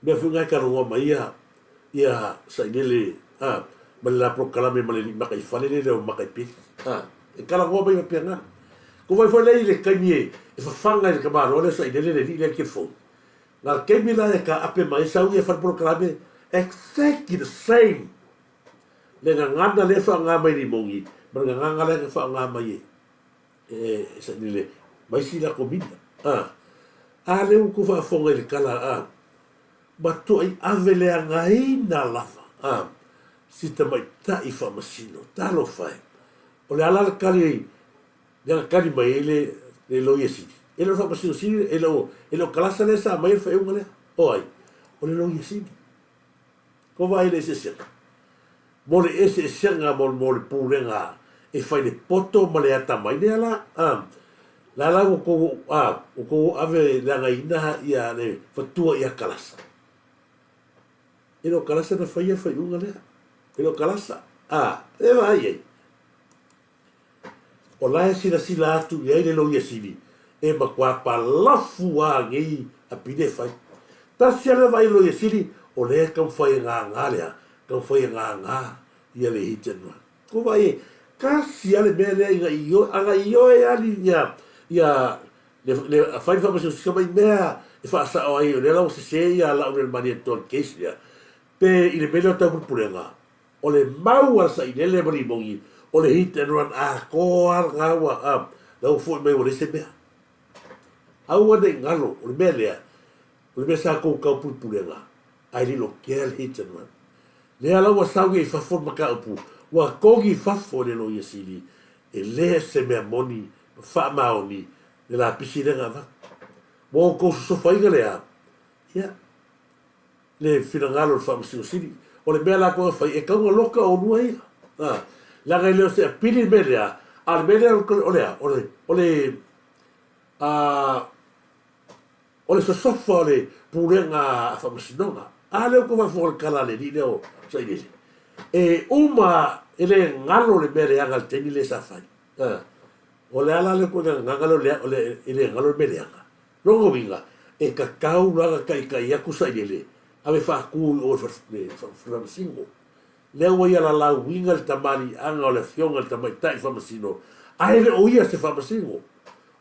mea foi na e talanoa mai ia ia Sailele a, ma le la polokalame ma le alii mataifale lea o Mataipeli a, e talanoa mai faapena. Tou vaai foi lea i le taimi e fafaga ai le tamaloa lea o Sailele le alii lea i le telefoni. Na o le taimi la e taape mai ai sau ia e fai le polokalame, exactly the same le gagana lea e faaaoga mai e Limogi ma le gagana lea na faaaoga mai e. E sailele ma isi latou mina. A, a lea ua tou faafofoga i le tala a, matuai ave leagaina lava a si tamaitai faamasino. Talofa e! O le a la le tali lea na tali mai ai le le Loia Sili? E le o le Faamasino Sili, e le o e le o Kalasa lea sa aumaia le faaiuga lea. O ai? O le Loia Sili. Ko vaai i le eseesega? Mo le eseesega mo mo le pulega e fai le poto ma le atamai lea la, a, la la ua tou, a, ua tou ave leagaina ia le fatua ia Kalasa. E le o Kalasa na faia le faaiuga lea. E le o Kalasa. A, e vaai ai. O la e silasila atu i ai le Loia Sili, e matua palafu a nei apili e fai. Tasi lava le vaai a le Loia Sili, o lea e taumafai e gagā le a? Taumafai e gagā ia le hit and run. Ua vaai ai, tasi lava le mea lea ina ioe, ana ioe lava ia, ia le, le fai le faamasinoga mai mea e faasao ai, o lea la ua sese ia Laaulialemalietoa i le case lea, pe i le mea lea o le taupulepulega, O le mau a le sailele ma limogi, o le hit and run atoa lava lena ua, a, la ua foi mai ua leai se mea. Aua ne i galo, o le mea lea, o le mea sa tou tau pulepulega, ae lilo kea le hit and run. Lea la ua sau nei i fafo le mataupu, ua togi i fafo e le Loia Sili, e le se mea moni ma faamaoni le lapisi lea na avatu. Ua outou sosofaina lea, ia, le finagalo o le Faamasino Sili. O le mea latou e fai, e tatau ona loka oulua ia. A, leaga e le o se apili le mea lea, a o le mea lea o le a? O le, o le, a, o le sosofa o le pulega a Faamasinoga. A lea ua tou faafofoga i le tala a le alii lea o Sailele. E uma, e le galo le mea leaga i le taimi lea sa fai. A, o le a la le ituaiga gagana lea o le, e le galo le mea leaga? Lona uiga, e tatau la ona taitai atu Sailele, ave faatu i o i le Faamasino. Lea ua ia lalauina le tamaliiaga o le afioga i le Tamaitai Faamasino, ae le o ia se Faamasino.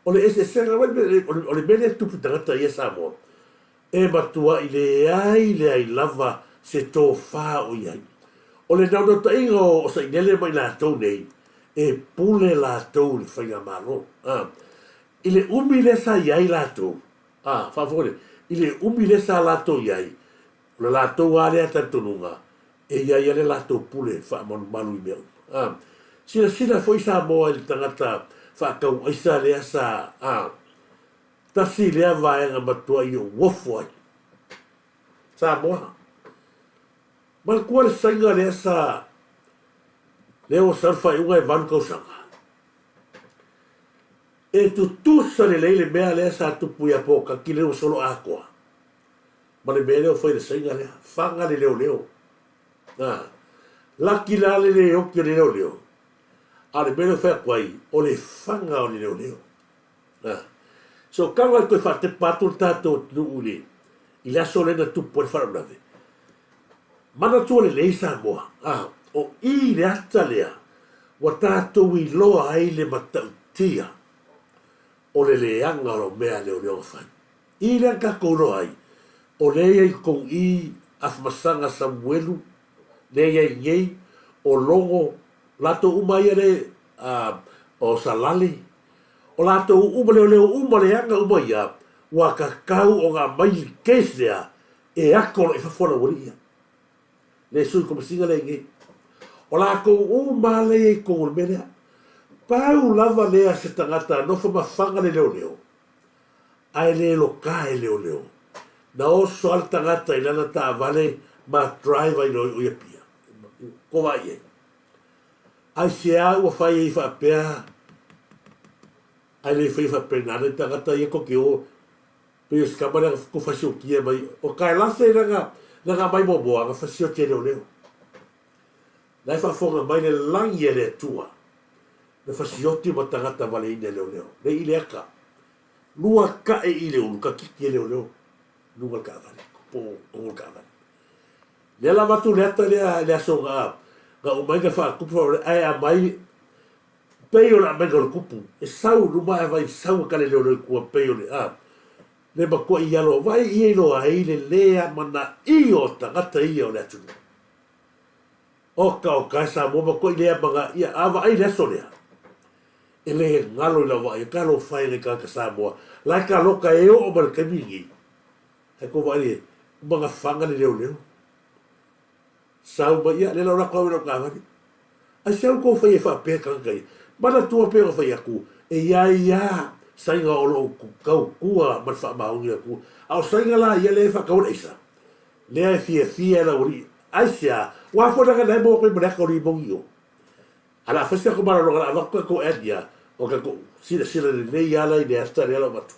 O le eseesega mai o le mea lea e tupu i tagata ia Samoa, e matuai leai leai lava se tofa o i ai. O le naunautaiga o Sailele ma i latou nei, e pule latou i le Faigamalo. I le umi lea sa i ai latou, a, faafofoga lelei, i le umi lea sa latou i ai, o le latou lava lea talitonuga, e i ai lava le latou pule faamalumalu i mea uma. A, silasila foi Samoa i le tagata faatauaisa lea sa, a, tasi lea vaega matuai ou ofo ai. Samoa. Manatua le saina lea sa, lea ua sau le faaiuga e 8 tausaga. E tutusa lelei le mea lea sa tupu ia Pōkaki lea ua solo atoa ma le mea lea ua fai e le Saina lea, faga le leoleo. A, laki la le le oti o le leoleo, a o le mea lea ua fai atu ai, o le faga o le leoleo. A, so tago e toe faatepa atu le tatou atunuu i le, i le aso lea na tupu ai le faalavelave, Manatua lelei Samoa, a, o i le ata lea ua tatou iloa ai le matautia o le leaga o mea a leoleo na fai. I lea na tatou iloa ai, o lea i ai totonu i Afamasaga Samuelu, lea i ai nei, o Logo, latou uma ia le, a, o Salale, o latou uma, leoleo uma, leaga uma ia, ua tatau ona aumai le case lea E ako loa i fafo lau alii ia. Le sui komesina lea i nei. O latou uma lava lea i ai i totonu o le mea lea. Pau lava lea se tagata nofo mafaga le leoleo, ae le loka e leoleo. Na oso lava le tagata i lana taavale ma drive ai loa i o i Apia. Ko vaai i ai. Aisea ua fai ai faapea ae le faia faapena nai tagata ia tou te o Pei o se tama lea na fasiotia mai, o Kaelase lea na aumai muamua na fasioti e leoleo. La e faafofoga mai le lagi a le Atua na fasioti ma tagata valeina e leoleo. Le i le ata, luatae i le ulu katiti e leoleo i luga o le taavale, po o totonu o le taavale. Lea la avatu le ata lea i le aso na uma ai na faatupu ae aumai Pei o le aumaiga o le kupu, e sau i luma ae vaai sau e kale leoleo i tua pei o le a le matua i alo vai ia iloa ai le le amanaia o tagata ia o le atunuu. Oka oka e Samoa matua i le amanaia a vaai le aso lea. E le galo i lau vaai, talofa e le tagata Samoa, la e taloka e oo mai le taimi lenei. Ae tou vaai i ai, ua magafaga le leoleo. Sau mai, ia, lea la o le atu au i lau taavale. Aisea ua tou faia ai faapea tagata ia? Manatua pei ona fai atu, e i ai lava saiga o lo o tautua ma le faamaoni i le Atua. A o saiga la ia lea e faatau ai le aisa, lea e fiafia e le aualii. Aisea? Ua afua leaga na e maua atu ai ma le ata o limoni i o. Ae o le a fai se tatou malologa, o le a avatu tatou ad ia, o tatou silasila lelei lava la i le ata lea o le a avatu.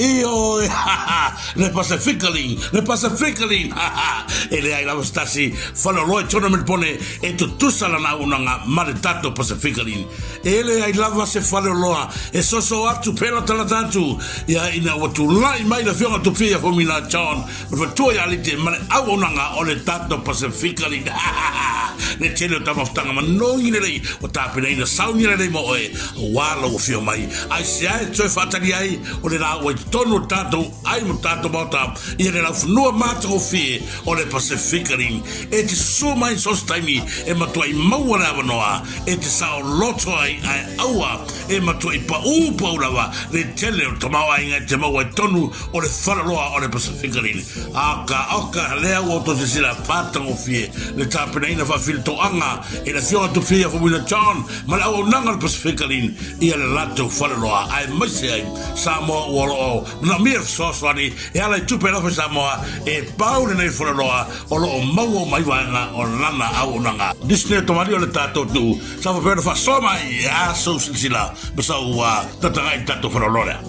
Ioe, ha ha, le Pacifically, le Pacifically, ha ha, e leai lava se tasi faleoloa i tona Melbourne e tutusa lana auaunaga ma le tatou Pacifically. E leai lava se faleoloa e soso atu pe latalata atu ia ina ua tulai mai le Afioga Tupia ia Fomina John ma le faletua ia Alite ma le auaunaga o le tatou Pacifically, ha ha ha, le tele o taumafataga manogi lelei ua tapenaina sauni lelei mo oe aua lou afio mai. Aisea e toe faatali ai o le la ua i totonu o le tatou ai ma tatou maota ia le laufanua matagofie o le Pacific Rim. E te susū mai so se taimi e matuai maua le avanoa e te saoloto ai ae aua e matuai paū pau lava le tele o le tamaoaiga e te maua i totonu o le faleoloa o le Pacific Rim. Aka oka lea ua outou silasila matagofie le tapenaina faafilitoaga e le Afioga Tupia Faumuina John ma le auaunaga o le Pacific Rim ia le latou faleoloa aemaise ai Samoa ua o lo o manaomia le fesoasoani e ala i tupe alofa i Samoa e pau lenei faleoloa o lo o maua uma ai vaega o lana auaunaga. Disney o Tomali o le tatou atunuu sa faapea ona faasoa mai e a sou silasila ma sau tataga'i i le tatou faleoloa lea.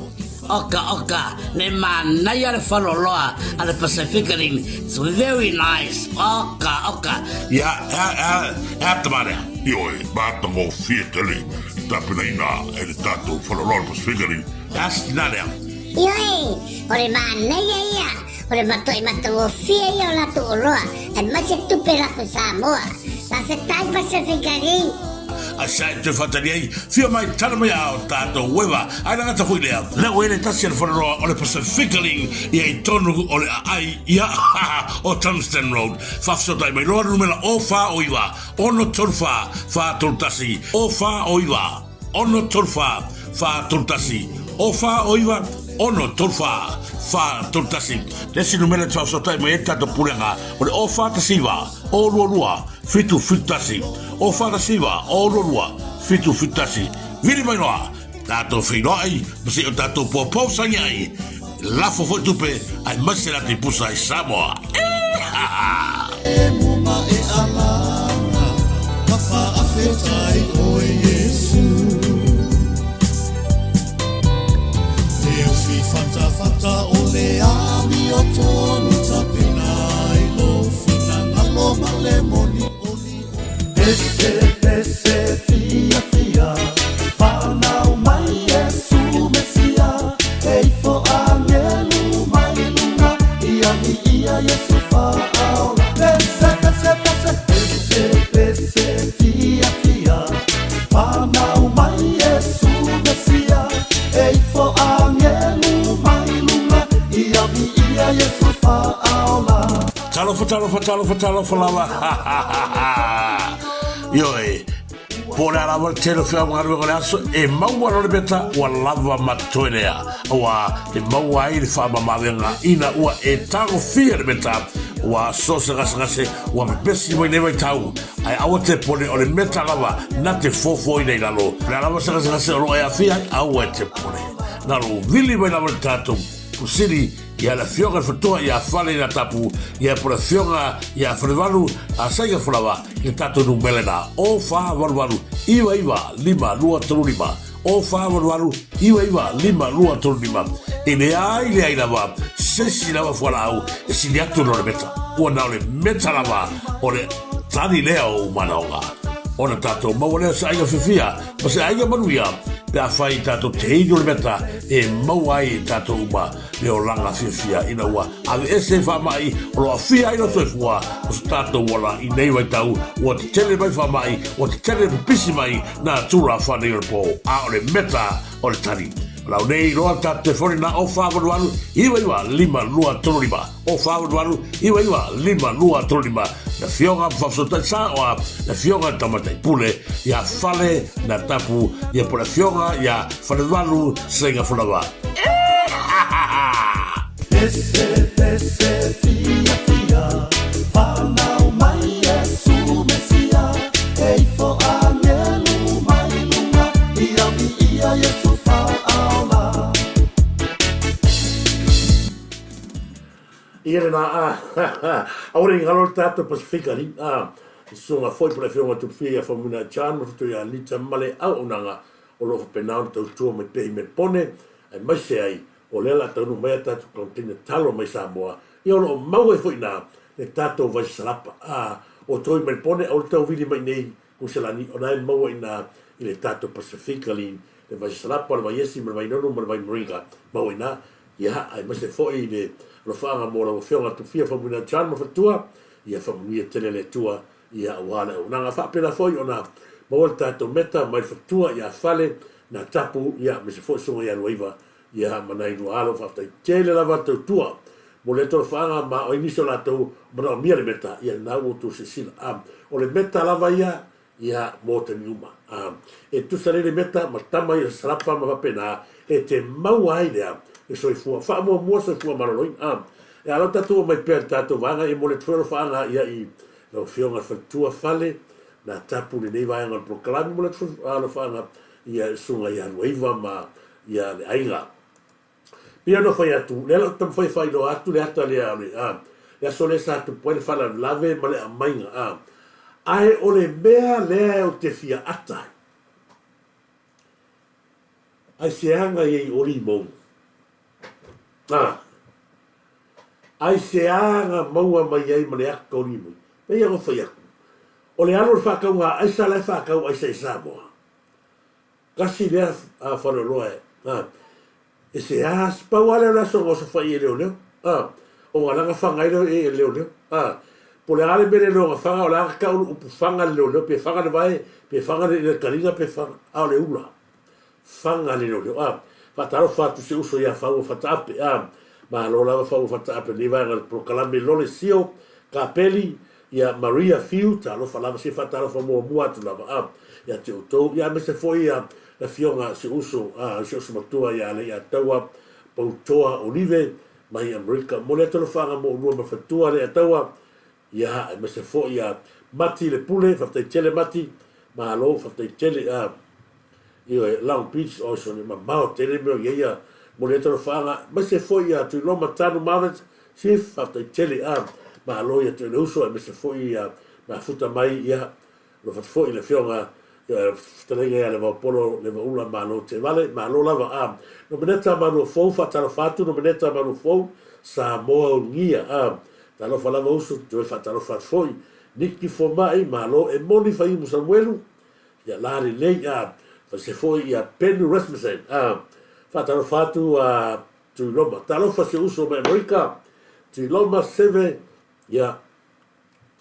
Oka oka, le manaia le faleoloa a le Pacific Rim, it's very nice, oka oka. Ia, e a, e a, e a tama lea? Ioe, matagofie tele i tapenaina e le tatou faleoloa o le Pacific Rim. E a se tina lea? Ioe, o le manaia ia, o le matuai matagofie ia o latou oloa, aemaise tupe lafo Samoa. Faafetai Pacific Rim. A sa e toe faatali ai, fia mai tala mai a o tatou ueva, ae le gata foi lea, lea ua i le tasi a le faleoloa o le Pacific Rim ia i tonu o le aai ia o Tungsten Road. Faafesootai mai loa le numera 0 4 o 9 6 3 4 4 3 1 0 4 o 9 6 3 4 4 3 1 0 4 o 9 6 3 4 4 3 1. Le isi numera e te faafesootai mai ai le tatou pulega o le 0 4 1 9 0 2 2 7 7 1 0 4 1 9 0 2 2 7 7 1. Vili mai loa tatou feiloai ma se i o tatou poupou sagi ai lafo foi tupe aemaise latou pusa i Samoa. Eehaha! E muma e alanga, ka whaawhetai oe Iesu. Te uwhi whatawhata o le amio tonu tapena i lo whina ngalo ma le moni oli o. Pese pese fia fia, whanau mai Iesu Mesia, e ifo angelu mai lunga, ia vi ia Iesu whaola. Pese pese pese, pese pese fia fia, whanau mai Iesu Mesia, e ifo angelu mai lunga, ia vi ia Iesu whaola. Talofa, talofa, talofa, talofa lava. Ioe, po o le a lava le tele o feau ma galuega o le aso, e maua loa le meta ua lava ma totoe lea, aua e maua ai le faamamaavega ina ua e tagofia le meta, ua so se gasegase ua pepesi mai nei vaitau, ae aua te pone o le meta lava na te fofoina i lalo. O le a lava se gasegase o lo o e aafia ai, aua e te pone. Na lou vili mai lava le tatou Pusili ia le Afioga i le Fatoa ia Fale ina Tapu ia po le Afioga ia Falevalu a Saiga Folawa i le tatou numera ina 0 4 8 8 9 9 5 2 3 5 0 4 8 8 9 9 5 2 3 5. E leai leai lava se isi lava fualaau e sili atu ona o le meta. Ua na o le meta lava o le tali lea o ou manaoga. Ona tatou maua lea o se aiga fiafia ma se aiga manuia. pe afai tatou te inu le meta e maua ai e tatou uma le olaga fiafia ina ua aveese faamai o lo aafia ai lou soifua ma so tatou ola i nei vaitau ua tetele mai faamai ua tetele pipisi mai nā tulafale o le pō, a o le meta o le tali. O lau nei iloa tatou telefoni na o 488 99 5 2 3 5, o 488 99 5 2 3 5, le Afioga ma Faafesootai Saoa, le Afioga i le Tamaitai Pule ia Fale na Tapu ia po o le Afioga ia Falevalu Seiga Fulava. E ha ha ha! Pese pese fia fia Whanau mai Iesu Mesia E ifo angelu mai luga Ia viia Iesu whaaola. Ia lena a aua ne i galo le tatou Pasifika alii a i susuga foi po o le Afioga Tupufia ia Faumuina John ma Fatu ia Anita ma le auaunaga o lo o faapena ona tautua mai pea i Melpone aemaise ai o lea la taunuu mai a tatou container talo mai Samoa ia o lo o maua ai foi ina le tatou vai salapa a o toi mai Melpone aua le tau vili mai nei Kuselani o na e maua ina i le tatou Pasifika le vai salapa o le vai esi ma le vai nonu ma le vai moringa maua ina ia aemaise foi le alofaaga mo lau Afioga Tufia Faumuina John ma Fatua ia faamanuia tele le Atua ia aua le auaunaga. Faapena foi ona maua le tatou meta mai le Fatua ia Fale na Tapu ia aemaise foi Susuga ia Luaiva ia ma nai lua alo. Faafetai tele lava tautua mo lea tolofaaga ma o ai nisi o latou manaomia le meta ia lena ua outou silasila. O le meta lava ia ia mo taimi uma. E tusa lelei le meta ma tama ia salapa ma faapena e te maua ai lea e soifua faamuamua soifua maloloina. E ala tatou omai pea i le tatou vaega ia mo le tolofaaga ia i lau Afioga i le Faletua Fale na tapu lenei vaega o le polokalame mo le alofaaga ia Susuga ia Luaiva ma ia le aiga. Pei ona fai atu, lea la ou te taumafai e faailoa atu le ata lea o le, a, le aso lea sa tupu ai le faalavelave ma le aumaiga, a. Ae o le mea lea ou te fia ata ai, aisea i ai o limou? A. Aisea na maua mai ai ma le ata o limou? Pei ona fai atu, o le alu o le faatauga aisa la e faatau aisa i Samoa. Tasi lea faleoloa e, a, e se a, pau lava lea o le aso na osofai ai e leoleo, a, ona la na faga ai lea e leoleo, a, po o le a le mea le iloa na faga, o le a na tau le upu faga le leoleo, pe faga le vae, pe faga le taliga, pe faga, a o le ula, faga le leoleo, a, faatalofa atu si uso ia Faua Fataape, a, malo lava Faua Fataape i lenei vaega o le polokalame Lole Sio, Kapeli, Ia Maria Fiu, talofa lava, se faatalofa muamua atu lava a ia te outou, ia aemaise foi ia le afioga si uso, a si uso matua ia Aleiataua Poutoa Olive mai Amerika. Momoli atu alofaaga mo oulua ma faletua Aleiataua, ia aemaise foi ia Mati le Pule, faafetai tele Mati, malo faafetai tele a Ioe, Long Beach, oi sone mamao tele mea o i ai ia momoli atu alofaaga, aemaise foi ia Tuiloma Tanu Marvins, Chief, faafetai tele a malo ia te oe le uso aemaise foi ia mafuta mai ia alofa atu foi i le afioga ia fetalaiga ia Levaopolo Levaula malo Tevale malo lava a Nomeneta Maluafou faatalofa atu Nomeneta Maluafou Samoa Ulugia a talofa lava uso toe faatalofa atu foi Niki Fomai malo e moni Faiumu Samuelu ia la lelei a aemaise foi ia Penny Rasmussen a faatalofa atu a Tuiloma. Talofa si ou uso mai Amerika, Tuiloma, Seve, ia,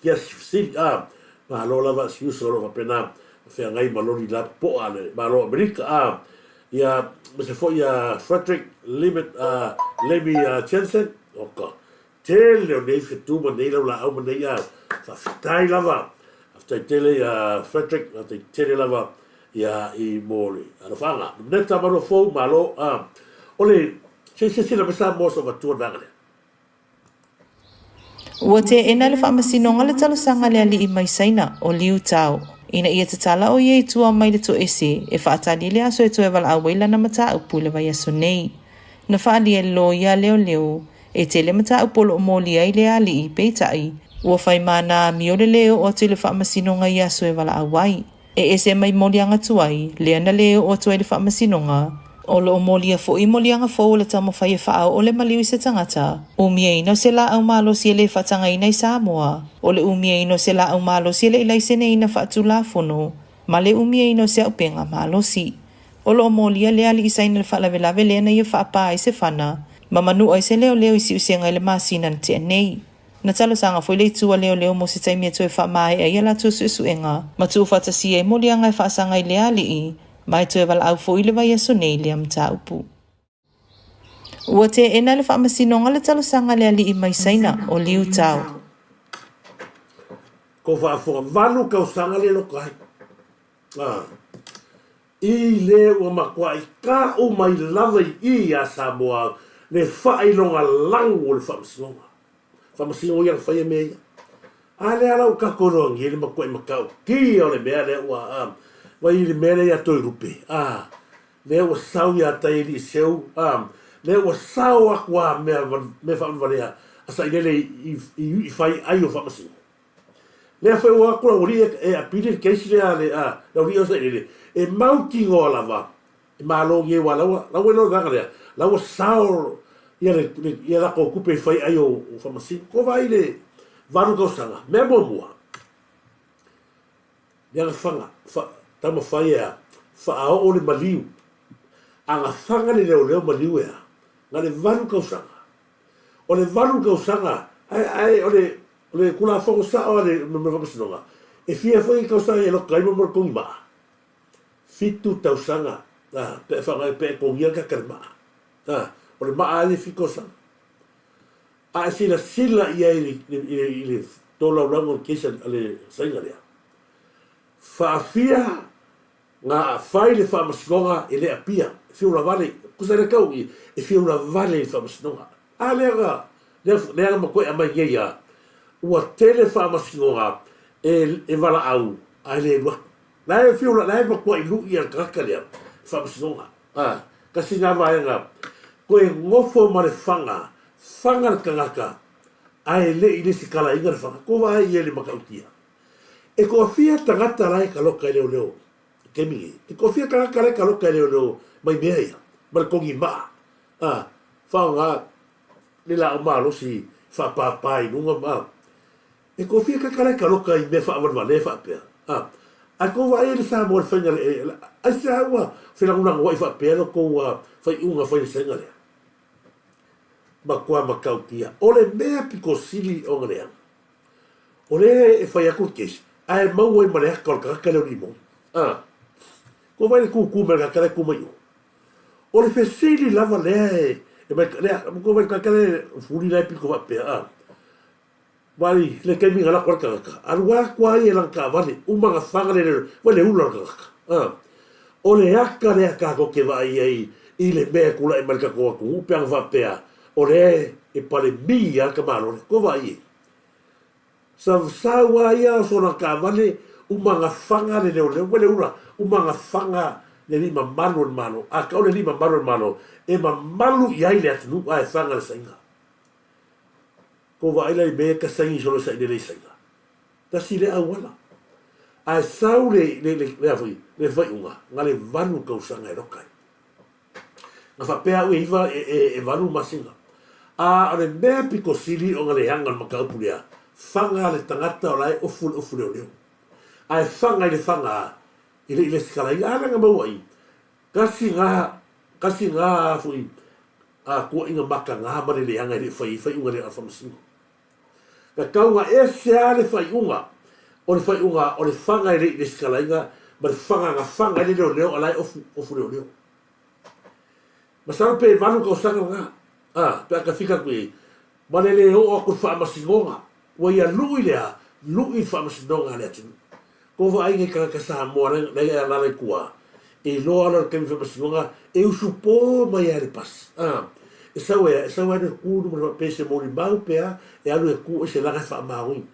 kia si fesili, a, malo lava si uso o lo o faapena feagai ma loli lapopoa a le Malo o Amerika, a, ia, aemaise foi ia Frederick Limit, a, Lemmy Jensen, oka, tele o nei fetu ma nei laulaau ma nei, a, faafetai lava, faafetai tele ia Frederick, faafetai tele lava Ia i mo le alofaaga. Neta ma fou malo a o le se se sila mai Samoa so matua le vaega lea. Ua teena e le Faamasinoga le talosaga a le alii mai Saina, o Liu Tao, ina ia tatala o ia i tua mai le toese e faatali le aso e toe valaau ai lana mataupu i le vaiaso nei. Na faaalia e le loia a leoleo e tele mataupu o lo o molia ai lea alii, peitai, ua fai ma na amio le lē oo atu i le Faamasinoga i aso e valaau ai. E ese mai moliaga tuai, lea na lē oo atu ai le Faamasinoga. O lo o molia foi moliaga fou o le taumafai e faaoo le maliu i se tagata, umiaina o se laau malosi e lē faatagaina i Samoa, o le umiaina o se laau malosi e le i laiseneina faatulafono, ma le umiaina o se auupega malosi. O lo o molia le alii Saina i le faalavelave lea na ia faapā ai se fana ma manua ai se leoleo i Siusiaga i le masina na tea nei. Na talosaga foi le itu a leoleo mo se taimi e toe faamaea ai a latou suesuega ma tuufaatasia ai moliaga e faasaga i lea alii ma e toe valaau foi i le vaiaso nei i lea mataupu. Ua teena e le Faamasinoga le talosaga a le alii mai Saina, o Liu Tao. Ko faafofoga 8 tausaga le loka ai. A. I le ua matuai ka'u mai lava i i iā Samoa le faailoga lagu o le Faamasinoga. Faamasino ia na faia mea ia. A lea la ua tatou iloagia le matuai matautia o le mea lea ua a vai i le mea lea ia Toelupe a lea ua sau ia tai e Liseu a lea ua sao atu a mea mea faavalevalea a sailele i i i fai ai o Faamasino. Lea foi ua atu le aualii e apili le case lea a le a le aualii o sailele e mautinoa lava e malo nei aua la ua la ua iloa le vaega lea la ua sao ia le ia latou tupe i fai ai o Faamasino. Ko vaai le 8 tausaga mea muamua le agafaga fa, taumafai e a faaoo le maliu agafaga le leoleo maliu e a na le 8 tausaga o le 8 tausaga ae ae o le o le Tulafono sa'o a le Faamasinoga e fia foi tausaga e loka ai mo le togi ma'a 7 tausaga a pe a faga pe e togia le tagata le ma'a a o le ma'a ai e 7 tausaga a e silasila i ai i le tolaulauga o le case a le Saina lea faafia na fai le Faamasinoga e le apia e fiu lavale tusa le tau i e fiu lavale i le Faamasinoga a lea na lea lea na matuai aumai nei a ua tele Faamasinoga e e valaau ae le alu atu la e fiu la e matuai lu'i a le tagata lea Faamasinoga a tasi na vaega toe nofo ma le faga faga le tagata ae le i lesitalaina le faga ko vaai i ai le matautia e toafia tagata la e taloka i leoleo i taimi nei e toafia tagata la e taloka i leoleo mai mea ia ma le togi maa a faaaoga le laau malosi faapapa i luga ma e toafia tagata la e taloka i mea faavalevalea faapea a ae tou vaai i le Samoa i le faiga aisea ua felagolagoai faapea lo tou faiuga fai le saina lea matua matautia o le mea pito sili ona leaga o lea e fai atu le case ae maua ai ma le ata o le tagata lea o limoni a kou vaai i le tūtū mai o le tagata la e tu mai i o o le fesili lava lea e e mai lea kou vaai i le tagata lea e fuli la e pito faapea a vaai le taimi na alu atu ai le tagata alu atu lava ia i lana taavale uma ona faga le vaai le ula o le tagata a o le ata lea tatou te vaai ai i le mea e tulai mai i le tatou atunuu pe ana faapea o lea e palemi lava le tamaloa lea kou vaai i ai Sausau lava ia o sona taavale uma na faga le leoleo ua le ula uma na faga le alii mamalu o le Malo. A tau le alii mamalu o le Malo e mamalu i ai le atunuu ae faga le saina. Kou vaai la i mea ia ta saini solo sailele i Saina. Tasi lea auala. Ae sau le le le le a foi le faaiuga na le 8 tausaga e loka ai. Na faapea au e iva e, e, e 8 masina. A o le mea pito sili ona leaga o le mataupu lea, faga le tagata o la e ofu le ofu leoleo. Ae faga i le faga i le i lesitalaina. A lea na maua i tasi ga tasi ga foi a tuuaiga mataga ma le leaga e le i fai ai faaiuga lea a le Faamasino. Na tau na ese lava le faaiuga o le faaiuga o le faga e le i lesitalaina ma le faga na faga ai le leoleo a la e ofu ofu leoleo. Masalo pe 8 tausaga lena, a, pe a tafika atu i ai, ma le le oo atu i le Faamasinoga, ua ia lui le a? Lui le Faamasinoga a le atunuu. Kou vaai nei tagata Samoa la e alaala i tua, e iloa loa le taimi Faamasinoga, e usupo mai lava i le pasi, a, e sau e a? E sau e alu e tu i luma o le pe se molimau pe a, e alu e tu ese laga e faamaoni.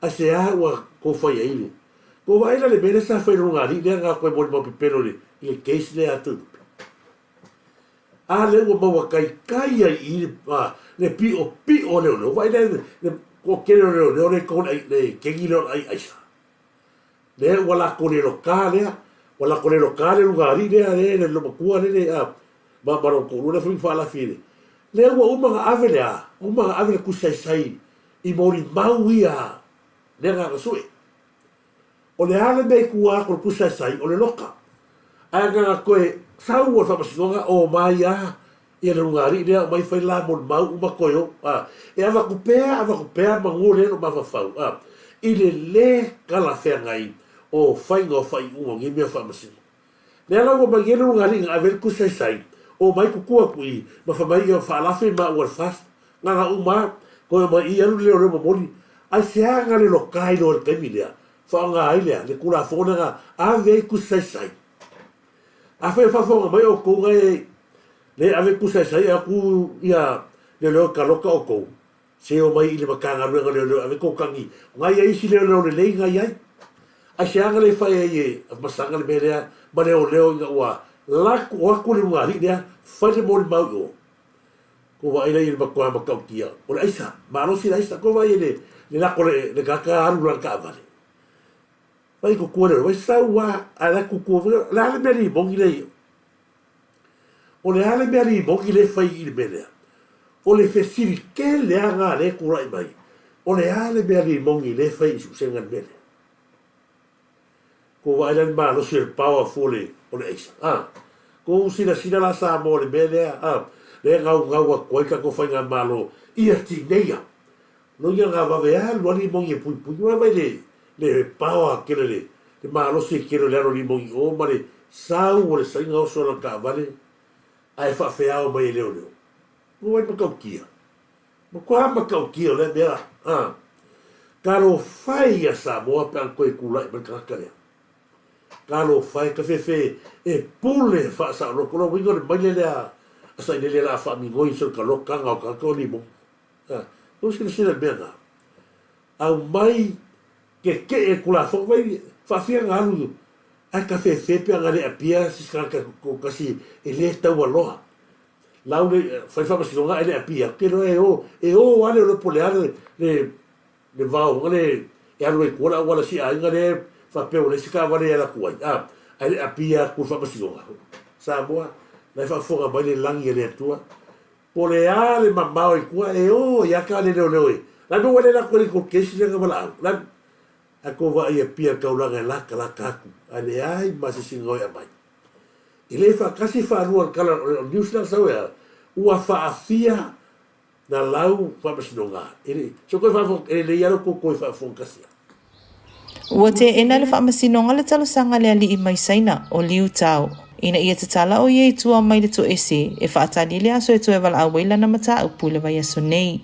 Aisea ua kou fai ai le Kou vaai la le mea lea sa fai i le luga alii lea na toe molimau pepelo i le case lea a Toelupe. A lea ua maua taitai ai i i le piʻopiʻo o leoleo. Vaai la le toatele o leoleo lea i totonu o le kegi lea o le ai aisa. Lea ua latou le loka lea, ua latou le loka le luga alii lea le le matua lea le a ma ma lona toalua lea foi na faalafi i le. Lea ua uma ona ave le a? Uma ona ave le tusi saisai i molimau ia lea na sue. O le a le mea i tua atu o le tusi saisai, o le loka. Ae na ona toe Sau o le faamasinoga o mai a ia le ulugalii lea aumai fai la molimau uma toe o a. E avatu pea avatu pea manu lea e le o mafaufau a i le le talafeagai o faiga o faaiuga o nei mea faamasino. Lea la ua mai nei le ulugalii na ave ai le tusi saisai o mai tutu atu i ma fai mai ia faalafi maua i le FAST na na uma a toe omai i alu le leoleo momoli aisea na le loka ai loa i le taimi lea faaaoga ai lea le tulafono lea na ave ai tusi saisai. Afai o faafofoga mai outou na e le ave tusi saisai atu ia leoleo e taloka outou, se omai i le Matagaluega o Leoleo e ave tou tagi, na i ai isi leoleo lelei na i ai. Aisea na le fai ai e Masaga le mea lea ma leoleo ina ua laku o atu le ulugalii lea fai le molimau i o. Kou vaai la i le matua matautia o le aisa, malosi le aisa, kou vaai i le lako le tagata alu lana taavale. Vai tutua le vai sau a, ae la tutua foi, o le a le mea limoni lea i O le a le mea limoni lea e fai i le mea lea? O le fesili tele lava lena lea e tulai mai, o le a le mea limoni lea e fai i suesega i le mea lea? Kou vaai la i le malosi o le power fua o le aisa, a? Kou silasila la Samoa i le mea lea, a? Lea e gaugau atu ai le tatou faigamalo ia tineia. Loia na vave alu a limoni e puipui ua vai le le power tele le le malosi tele o le alu a limoni i o ma le sau o le saina oso lana taavale ae faafeao mai e leoleo. Ua vai matautia. Matua matautia o lea mea a. Talofa e ia Samoa pe ana toe tulai mai le tagata lea. Talofa e tafefe e pule faasaoloto. O lona uiga o le maile lea a Sailele o le a faamigoi se talokaga o tagata o limoni. A, ua silasila i le mea lena. Aumai tetee le Tulafono, vai faafia ona alu ae tafefe pe ana le apia se tagata toatasi e le taualoa. Lau le fai faamasinoga ae le apia atu, te iloa e o, e o lava le po o le a le, le, le vao le e alu ai i tua le auala si aiga lea faapea ua leai se taavale e alu atu ai, a, ae le apia atu i le faamasinoga. Samoa, la e faafofoga mai le lagi a le Atua. Po o le a le mamao i tua, e o ia ka le leoleo e. La me ua le latou i kou kesi lea na valaau. La a kou vaai e pia taulaga e latalata atu, ae leai ma se isi gaoi aumai. E le faatasi faalua le tala o le news lea na sau e a, ua faafia na lau faamasinoga. E le, so koe faafofoga, e lelei lava lo kou toe faafofoga kasi a. Ua teena e le Faamasinoga le talosaga a le alii mai Saina, o Liu Tao, ina ia tatala ʻo ia i tua mai le toese e faatali le aso e toe valaau ai lana mataupu i le vaiaso nei.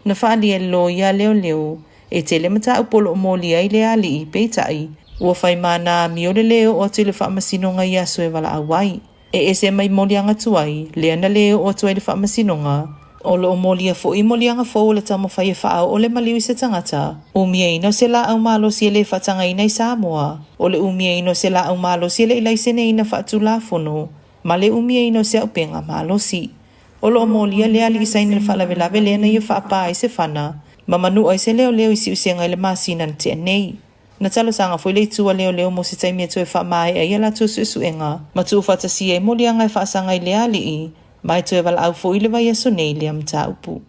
Na faaalia e le loia a leoleo, e tele mataupu o lo o molia ai lea alii, peitai, ua fai ma nā amio le lē oo atu i le Faamasinoga i aso e valaau ai. E ese mai moliaga tuai, lea na lē oo atu ai le Faamasinoga. O lo o molia foi moliaga fou o le taumafai e faaoo le maliu i se tagata, umiaina o se laau malosi e lē faatagaina i Samoa, o le umiaina o se laau malosi e le i laiseneina faatulafono, ma le umiaina o se auupega malosi. O lo o molia le alii saina le faalavelave lea na ia faapā ai se fana ma manua ai se leoleo i Siusega i le masina na tea nei. Na talosaga foi le itu a leoleo mo se taimi e toe faamaea ai a latou suesuega ma tuufaatasia ai moliaga e faasaga i lea alii, ma e toe valaau foi i le vaiaso nei lea mataupu.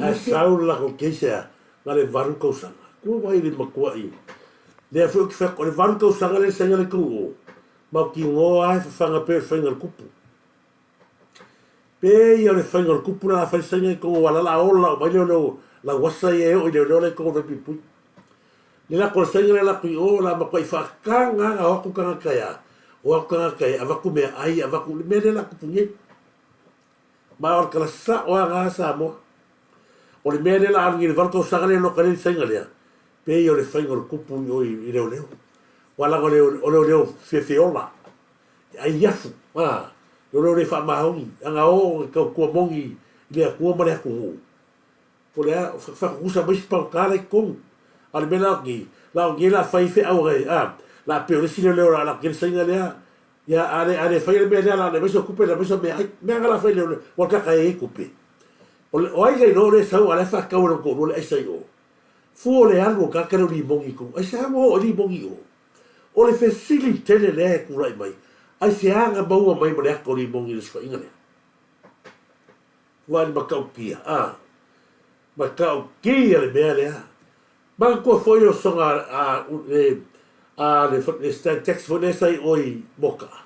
Ae sau le latou case a na le valu tausaga. Kua vai le matua i lea foi ou te fai atu o le valu tausaga lea saina le tou o mautinoa a e fafaga pei o le faiga o le kupu. Pei o le faiga o le kupu la a fai saina i tonu ala la ola uma ai leoleo lauasa ia e oo i leoleo la i tonu Vaipipui. Le lako o le saina le lako i o la matuai faataga na o atu tagata e a o atu tagata e avatu meaai avatu le mea lea la tupu nei. Ma o le tala sao a na Samoa. O le mea lea la alu nei le valu tausaga lea loka lea le saina lea pei o le faiga o le kupu i o i leoleo. Ua laga o leoleo fiafia ola. E ai afu, a, leoleo le faamaoni, ana oo e tautua moni i le Atua ma le atunuu. Po o le a, faatutusa mai isi pagota la i totonu. A o le mea la o nei, la o nei la fai feau e, a, la pei o le isi leoleo la la kele saina lea, ia a le, a le faia le mea lea la le aumai sau tupe, le aumai sau meaai. Mea na la fai leoleo, ua taka e ai tupe. O le, o ai ka iloa o le sau a o la e faatau e lona toalua le aisa i o. Fua o le alu o le tagata lea o limoni i totonu. Aisea ua oo ai limoni i o? O le fesili tele lea e tulai mai, aisea na maua mai ma le ata o limoni i le osofaiga lea? Ua le matautia, a, matautia le mea lea. Manatua foi le osoga a, le, a le, le Stantec foi lea sa i o i Moka'a.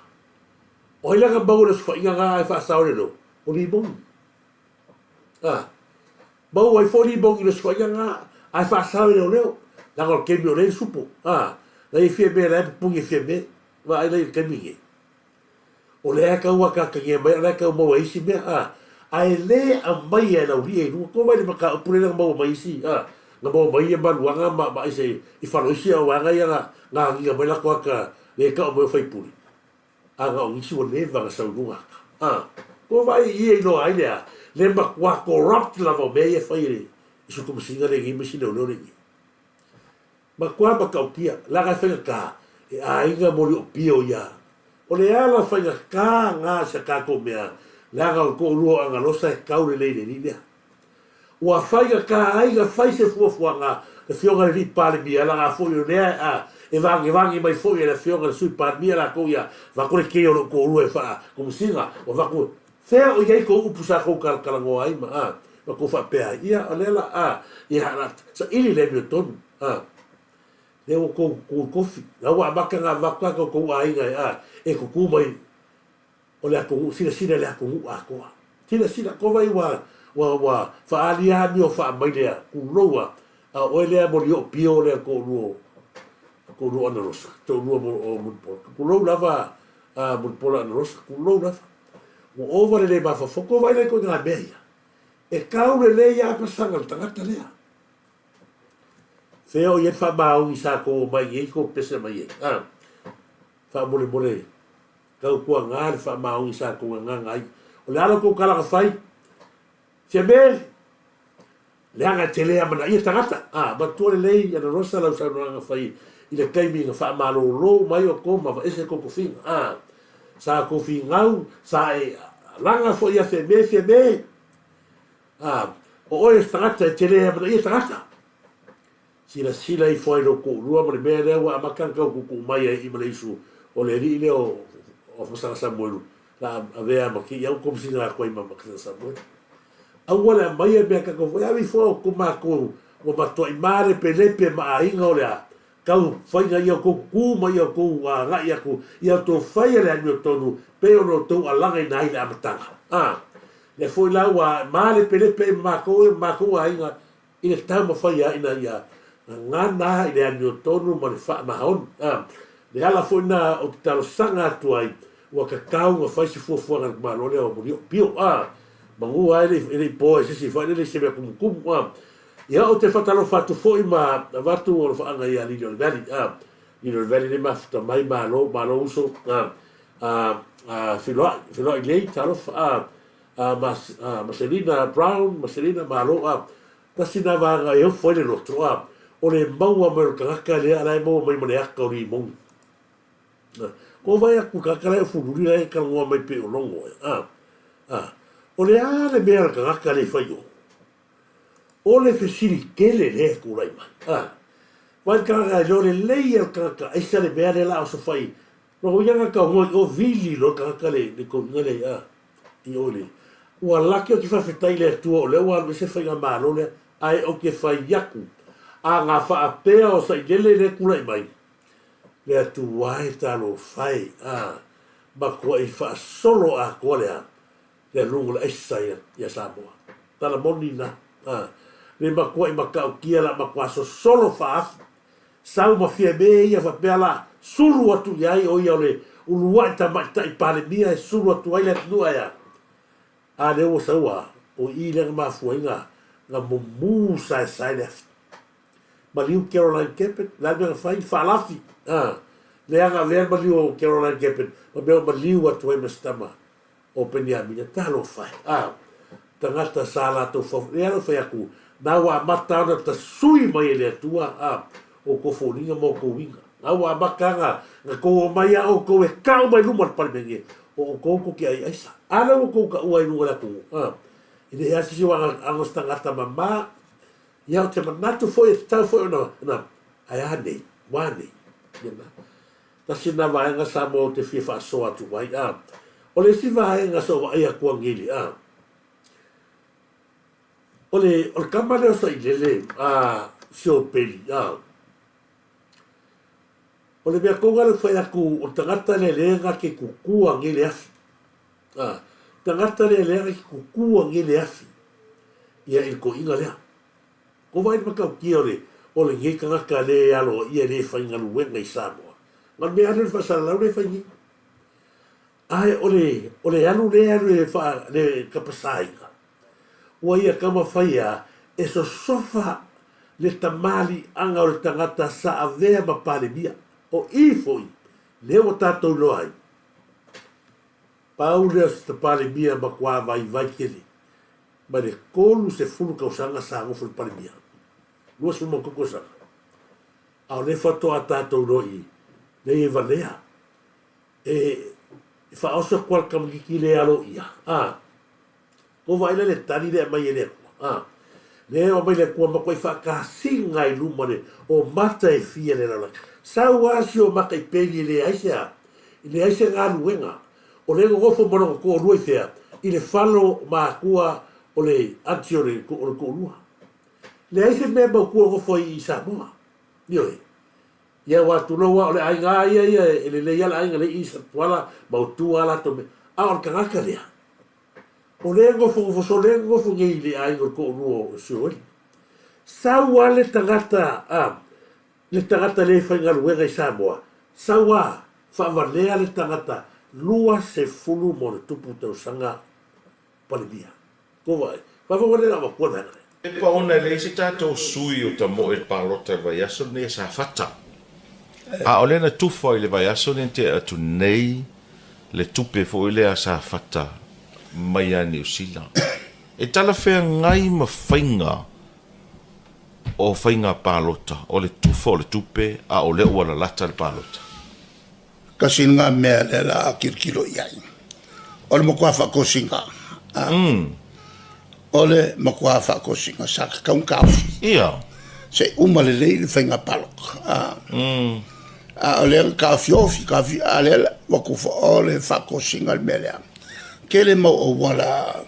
O ai la na maua le osofaiga na ae faasao le leo? O Limoni. A. Maua ai foi Limoni i le osofaiga na ae faasao e leoleo. Leaga o le taimi o lea e i le supo. A. La e i Fiame la e pupuni e Fiame. Vaai la i le taimi nei. O lea e tau ataatagia mai o la e tau maua ai isi mea, a, ae le aumaia e Laulii i luga. Ko vai le mataupu lea na maua mai isi, a, na maua mai ia maluaga ma, ma aisa i falo isi au vaega ia na, na agiga mai latou ata le tau mai o faipule, a na o nisi ua leva na sau i luga ata, a. Ko vai i ia iloa ai le a, le matua corrupt lava o mea ia e fai e le Isukumasina lenei ma isi leoleo lenei. Matua matautia, leaga e faigata, e aiga moliopio ia. O le ala faigata na sa tatou mea, leaga o le toalua o Agalosa e tau lelei i le alii lea. Ua faigata ai na fai se fuafuaga le afioga i le alii Palemia, leaga foi o lea a e vagevage mai foi e le afioga i le Sui Palemia latou ia avatu le key o lou toalua e faa Komesina, ua avatu fea o i ai tou upu sa tou talatalanoa ai ma a ma tou faapea ai, ia o lea la a ia la saili le amiotonu a lea ua tou tutu i kofi, la ua amata ona avatu a tou aiga e a e tutu mai o le atunuu, silasila i le atunuu atoa. Silasila, ko vai ua ua ua faaali a amio faamaile tulou a a o oe lea moli oo pio lea toalua toalua o Analosa, toalua o Mulipola. Tulou lava a Mulipola Analosa, tulou lava. Ua ova le le mafaufau, ko vai la i koina mea ia. E tau lelei a pasaga le tagata lea. Fea o i ai le faamaoni sa tou omai nei tou pese mai ai. A, faamolemole tautuaga le faamaoni sa tou gagaga ai. O le a la outou tala na fai? Fiame, leaga e te le amanaia tagata. A, matua lelei Ana Rosa lau saunoaga fai i le taimi na faamalolo uma ai outou ma aveese tou tofiga. A, sa outou finau, sa e alaga foi ia Fiame, Fiame, A, o oe o se tagata e te le amanaia tagata. Silasila ifo ai lou toalua ma le mea lea ua amata ona tau tuutuu mai ai i ma le isu o le alii lea o Masaga Samuelu la avea ma kei au komisina atu ai ma Masaga Samuelu. Aua le aumaia mea tatou foi, ave ifo au ko matou ua matuai malepelepe ma aiga o le a Tau faiga ia outou kukū ma ia outou agai atu ia outou faia le amiotonu pei ona outou alagaina ai i le amataga. A lea foi la ua malepelepe ai ma matou ia ma matou aiga i le taumafai ai ina ia gagana i le amiotonu ma le faamaoni. A le ala foi lena ou te talosaga atu ai ua tatau ona fai se fuafuaga a le Malo lea o Murioo Pio. A manu lava e le i po ai se isi foi lele i se mea tumutumu. A Ia ou te fatalofa atu foi ma avatu alofaaga ia Lili o le Valley a Lili o le Valley le mafuta mai malo malo uso a a a filoai filoai lei talofa a a ma a Marcelina Brown Marcelina malo a tasi na vaega e ofo ai le loto a o le maua mai o le tagata lea a la e maua mai ma le aka o limoni a ko vai aku tagata la e ofululi la e talanoa mai pei o logo a a o le a le mea a le tagata le fai o O le fesili tele lea e tulai mai, a, vai le tagata e iloa lelei e le tagata aisa le mea lea la a osofai, lona uiga na tau i o vili loa le tagata le le toeaina lea a, i o i le, ua laki ou te faafetai i le Atua o lea ua alu ese le faigamalo lea, ae ou te fai atu, a na faapea o Sailele lea e tulai mai, le Atua e talofa e, a, matuai faasolo atoa le a, le aluga o le aisa ia, ia Samoa. Tala moni na, a, le matuai matautia la matua sosolo faaafu. Sau ma Fiame ia faapea la sulu atu i ai o ia o le uluai tamaitai Palemia e sulu atu ai le atunuu ae a? A lea ua sau a, o i lea na mafua ai na, na mumu saesae le afi. Maliu Caroline Keppen, le a le mea na fai? Faalafi, a, leaga avea le maliu o Caroline Keppen ma mea o maliu atu ai ma se tama o Peniamina, talofa e, a, tagata sa latou fau, lea lau fai atu, na ua amata ona tasui mai e le Atua, a, outou foliga ma outou uiga. Na ua amata ona, na tou omai a outou e tau mai luma o le Palemene, o outou tou te ai aisa. A lea ua outou taua ai luga o le atunuu, a, e le hea se isi o aga o se tagata mama, ia ou te manatu foi e tatau foi ona, ona, ae a nei, ua a nei, ia na. Tasi lena vaega Samoa ou te fia faasoa atu ai, a. O le isi vaega sa ou vaai atu anili, a. O le, o le tama lea o Sailele, a, Siopeli, a. O le mea tonu lava lea ou fai atu, o le tagata lea lea na te tutu anei le afi. A, tagata lea leaga ki kuku age le afi ia i le toeaina lea. Ko vaai le matautia o le o lenei tagata lea e aloaia e le faigaluega i Samoa. Ma le mea alu le faasalalau lea e fai nei. Ae o le o le alu lea e alu e faa le tapasaina, ua ia taumafai a e sosofa le tamaliiaga o le tagata sa avea ma Palemia. O i foi lea ua tatou iloa ai, pau lea o se Palemia matua vaivai tele mai le 30 tausaga sa nofo i le Palemia, 23 tausaga, a o lea faatoa tatou iloa i i, leai e valea. E faaoso atu lava le tamaitiiti le aloaia, a, kou vaai la i le tali lea e aumai e le Atua, a, lea e aumai le Atua matuai faatasiga i luma le o mata e fia le lalolagi. Sau lava si o mata i peni e leai se a, e leai se galuega. O lea e nonofo ma lona toalua i fea? I le fale o matua o le aunty o le toalua. Leai se mea mautu e nofo ai i Samoa. Ioe. Ia aua tulou lava o le aiga lava ia ia e lelei lava le aiga lea i Satuala mautu lava latou mea. A o le tagata lea, o lea e nofonofo soo, lea e nonofo nei i le aiga o le toalua o Sioeli. Sau lava le tagata a, le tagata le faigaluega i Samoa, sau lava faavalea le tagata 20 ma ona tupu tausaga Palemia. Kou vaai, faafofoga lea o le a avatua le vaega lea. Pepa ona e leai se tatou sui o tamoe i le palota i le vaiaso lenei a Safata. A o lea na tufa i le vaiaso lea na tea atu nei le tupe foi lea a Safata mai ia Niu Sila. E talafeagai ma faiga o faiga palota, o le tufa o le tupe a o lea ua lalata le palota. Kasi lena mea lea la a tilotilo i ai. O le matua faatosina. O le matua faatosina sa tatau ona taofi. Ia. Se i uma lelei le faiga palota. A o lea na taofiofi, taofi, a o lea ua tufa, o le faatosina le mea lea. Tele mau auala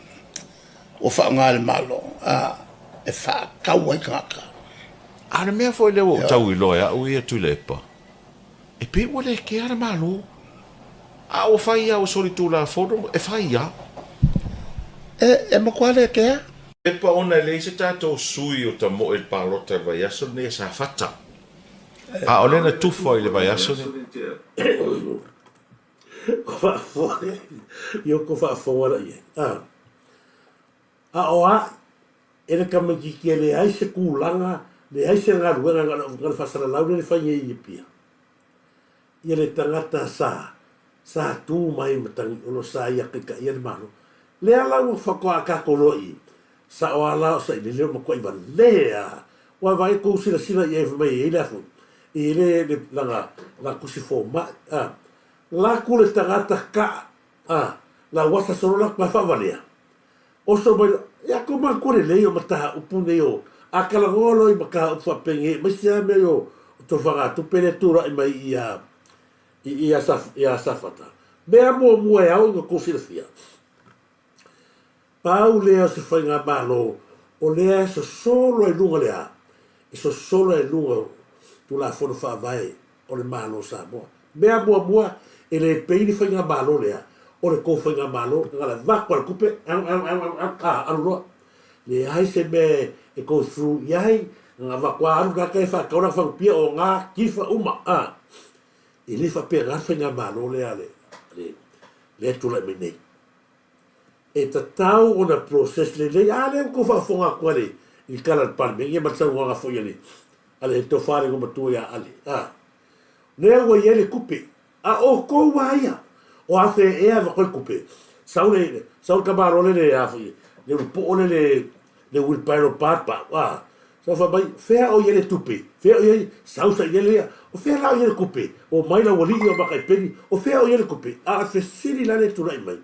ua faaaoga e le Malo e faatau ai tagata. A o le mea foi lea ua ou tau iloa e au ia Tuilaepa, E pei ua le kea le Malo. A ua fai lava ua solitulafono, e fai lava. E, e matua le kea. Pepa ona e leai se tatou sui o tamoe i le palota i le vaiaso lenei a Safata. A o lea na tufa i le vaiaso lenei. Io ko faafofoga la i ai. A, a o a e le tamaitiiti e leai se tulaga, leai se galuega na o le faasalalau lea na fai nei i Apia. Ia le tagata sa, sa tu mai Matagiolo sa ia taitaia le Malo. Lea la ua faatoa tatou loa i i, sao a la o Sailele o matuai valea a. Ua vaai tou silasila i ai fai mai e i ai le a foi, e i ai le, le, lana, lana tusi fomai, a. Laku le tagata kaa, a, la uasa solo laku ae faavalea. Oso mai loa, ia kou manatua lelei o mataupu nei o, a talanoa loa i mataupu faapenei aemaise lava mea o tofagatupe lea e tulai mai ia i ia Safata. Mea muamua e ao ina tou silafia, pau lea o se faigamalo o lea e sosolo ai luga le a? E sosolo ai luga o Tulafono Faavae o le Malo o Samoa. Mea muamua, e le pei le faigamalo lea, o le tou faigamalo, na ona avatu lava o le tupe, alu, alu, alu, alu, alu, a, alu loa. Leai se mea e go through i ai, na ona avatu lava alu tagata ia faatau lana fagupia, o na, tifa uma, a. E le faapena le faigamalo lea a le, lea e tulai mai nei. E tatau ona process lelei, a lea ua tou faafofoga atu i le tala a le Palemene ma le saunoaga foi a le, a le Tofa le Igoamatua ia Ale, a. Lea ua i ai le tupe, a outou lava ia, o afe ea e avatu ai le tupe? Sau le, sau le tamaloa lea le a foi, le ulupoo lea le, le wheelbarrow pa pa, a, sau fai mai, fea o i ai le tupe? Fea o i ai, sau sailele ia, o fea la o i ai le tupe? Omai laualii o makaipeni, o fea o i ai le tupe? A o le fesili la lea e tulai mai,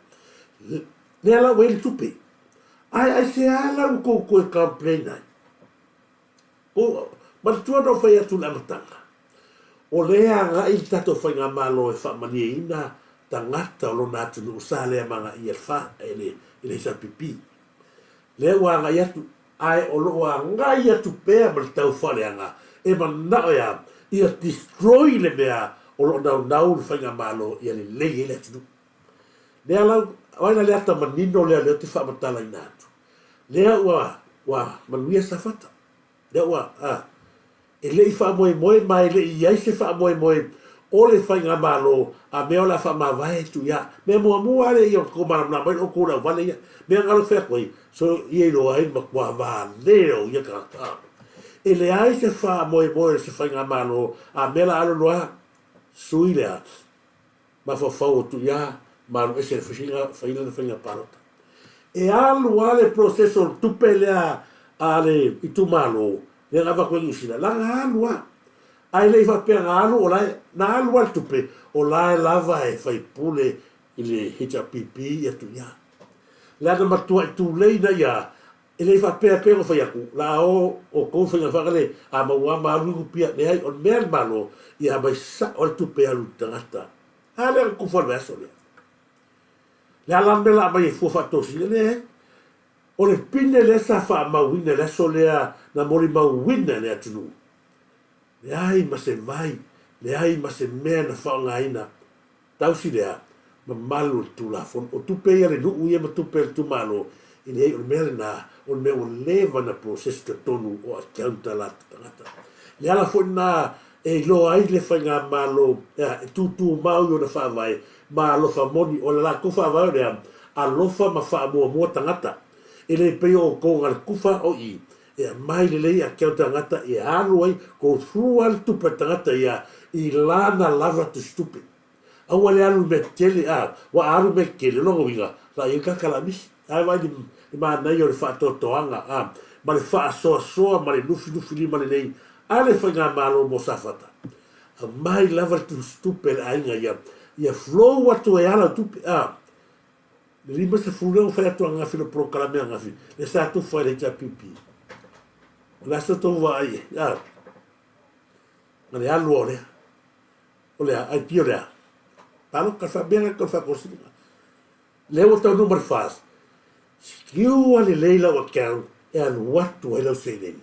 lea la ua i ai le tupe, ae aisea la ua tou toe complain ai? Ua manatua ona ou fai atu i le amataga, o lea e agai le tatou Faigamalo e faamalieina tagata o lona atunuu sa le amanaia e le e le HRPP. Lea ua agai atu, ae o lo o agai atu pea ma le taufaaleaga e manao e a? Ia destroy le mea o lo o naunau le Faigamalo ia lelei ai le atunuu. Lea lau, o ai la le ata manino lea o lea ou te faamatalaina atu? Lea ua, ua manuia Safata. Lea ua, a, e le i faamoemoe ma e le i i ai se faamoemoe o le Faigamalo a mea o le a faamavae atu ia. Mea muamua lava lea ia tou malamalama ai outou le auvale ia. Mea na lau fai atu ai, so ia iloa ai le matua valea o ia tagata. E leai se faamoemoe o se Faigamalo a mea la alu loa sui lea mafaufau atu ia ma alu ese le faiga fai lana faiga palota. E alu lava le process o le tupe lea a le itumalo lea na avatu e Niu Sila, la na alu lava. Ae le i faapea na alu o la e, na alu lava le tupe, o la e lava e faipule i le HRPP ia Tuia. Leaga matuai tulei na ia E le faapea pei ona fai atu, la o outou faiga faagale a maua ma alu i Nupia. Leai, o le mea a le Malo, ia aumai sao le tupe e alu i le tagata. A lea na tufa i le vaiaso lea. Le a la le mea la aumai e fua faatosina? Leai. O le pine lea sa faamauina i le aso lea na molimauina e le atunuu. Leai ma se vai, leai ma se mea na faaaogaina Tausi lea mamalu o le Tulafono. O tupe ia a le nuu ia ma tupe a le itumalo, e leai o le mea lena, o le mea ua leva ona process i totonu o account a latou tagata. Le ala foi lena e iloa ai le Faigamalo e tutumau i ona faavae ma alofa moni. O le latou faavae o lea, alofa ma faamuamua tagata. E le pei o outou na le tufa o i, E aumai lelei account tagata e alu ai go through a le tupe a le tagata ia i lana lava tusitupe. Aua le alu i mea tetele a, ua a alu i mea tetele o lona uiga la i ai le tagata la misi. Ae vaai i le manaia o le faatoatoaga a, ma le faasoasoa ma le lufilufi lima lelei a le faigamalo mo Safata. Aumai lava le tusitupe a le aiga ia, ia flow atu ai a lau tupe a. Le 50 lea ua fai atu ananafi le polokalame ananafi lea sa tufa i le HRPP. O le aso tou vaai ai, a? Na le alu o lea. O le a, IP o le a. Paloka faamea ka faakosina. Lea ua taunuu ma le FAST. Secure lelei lau account e alu atu ai lau seleni.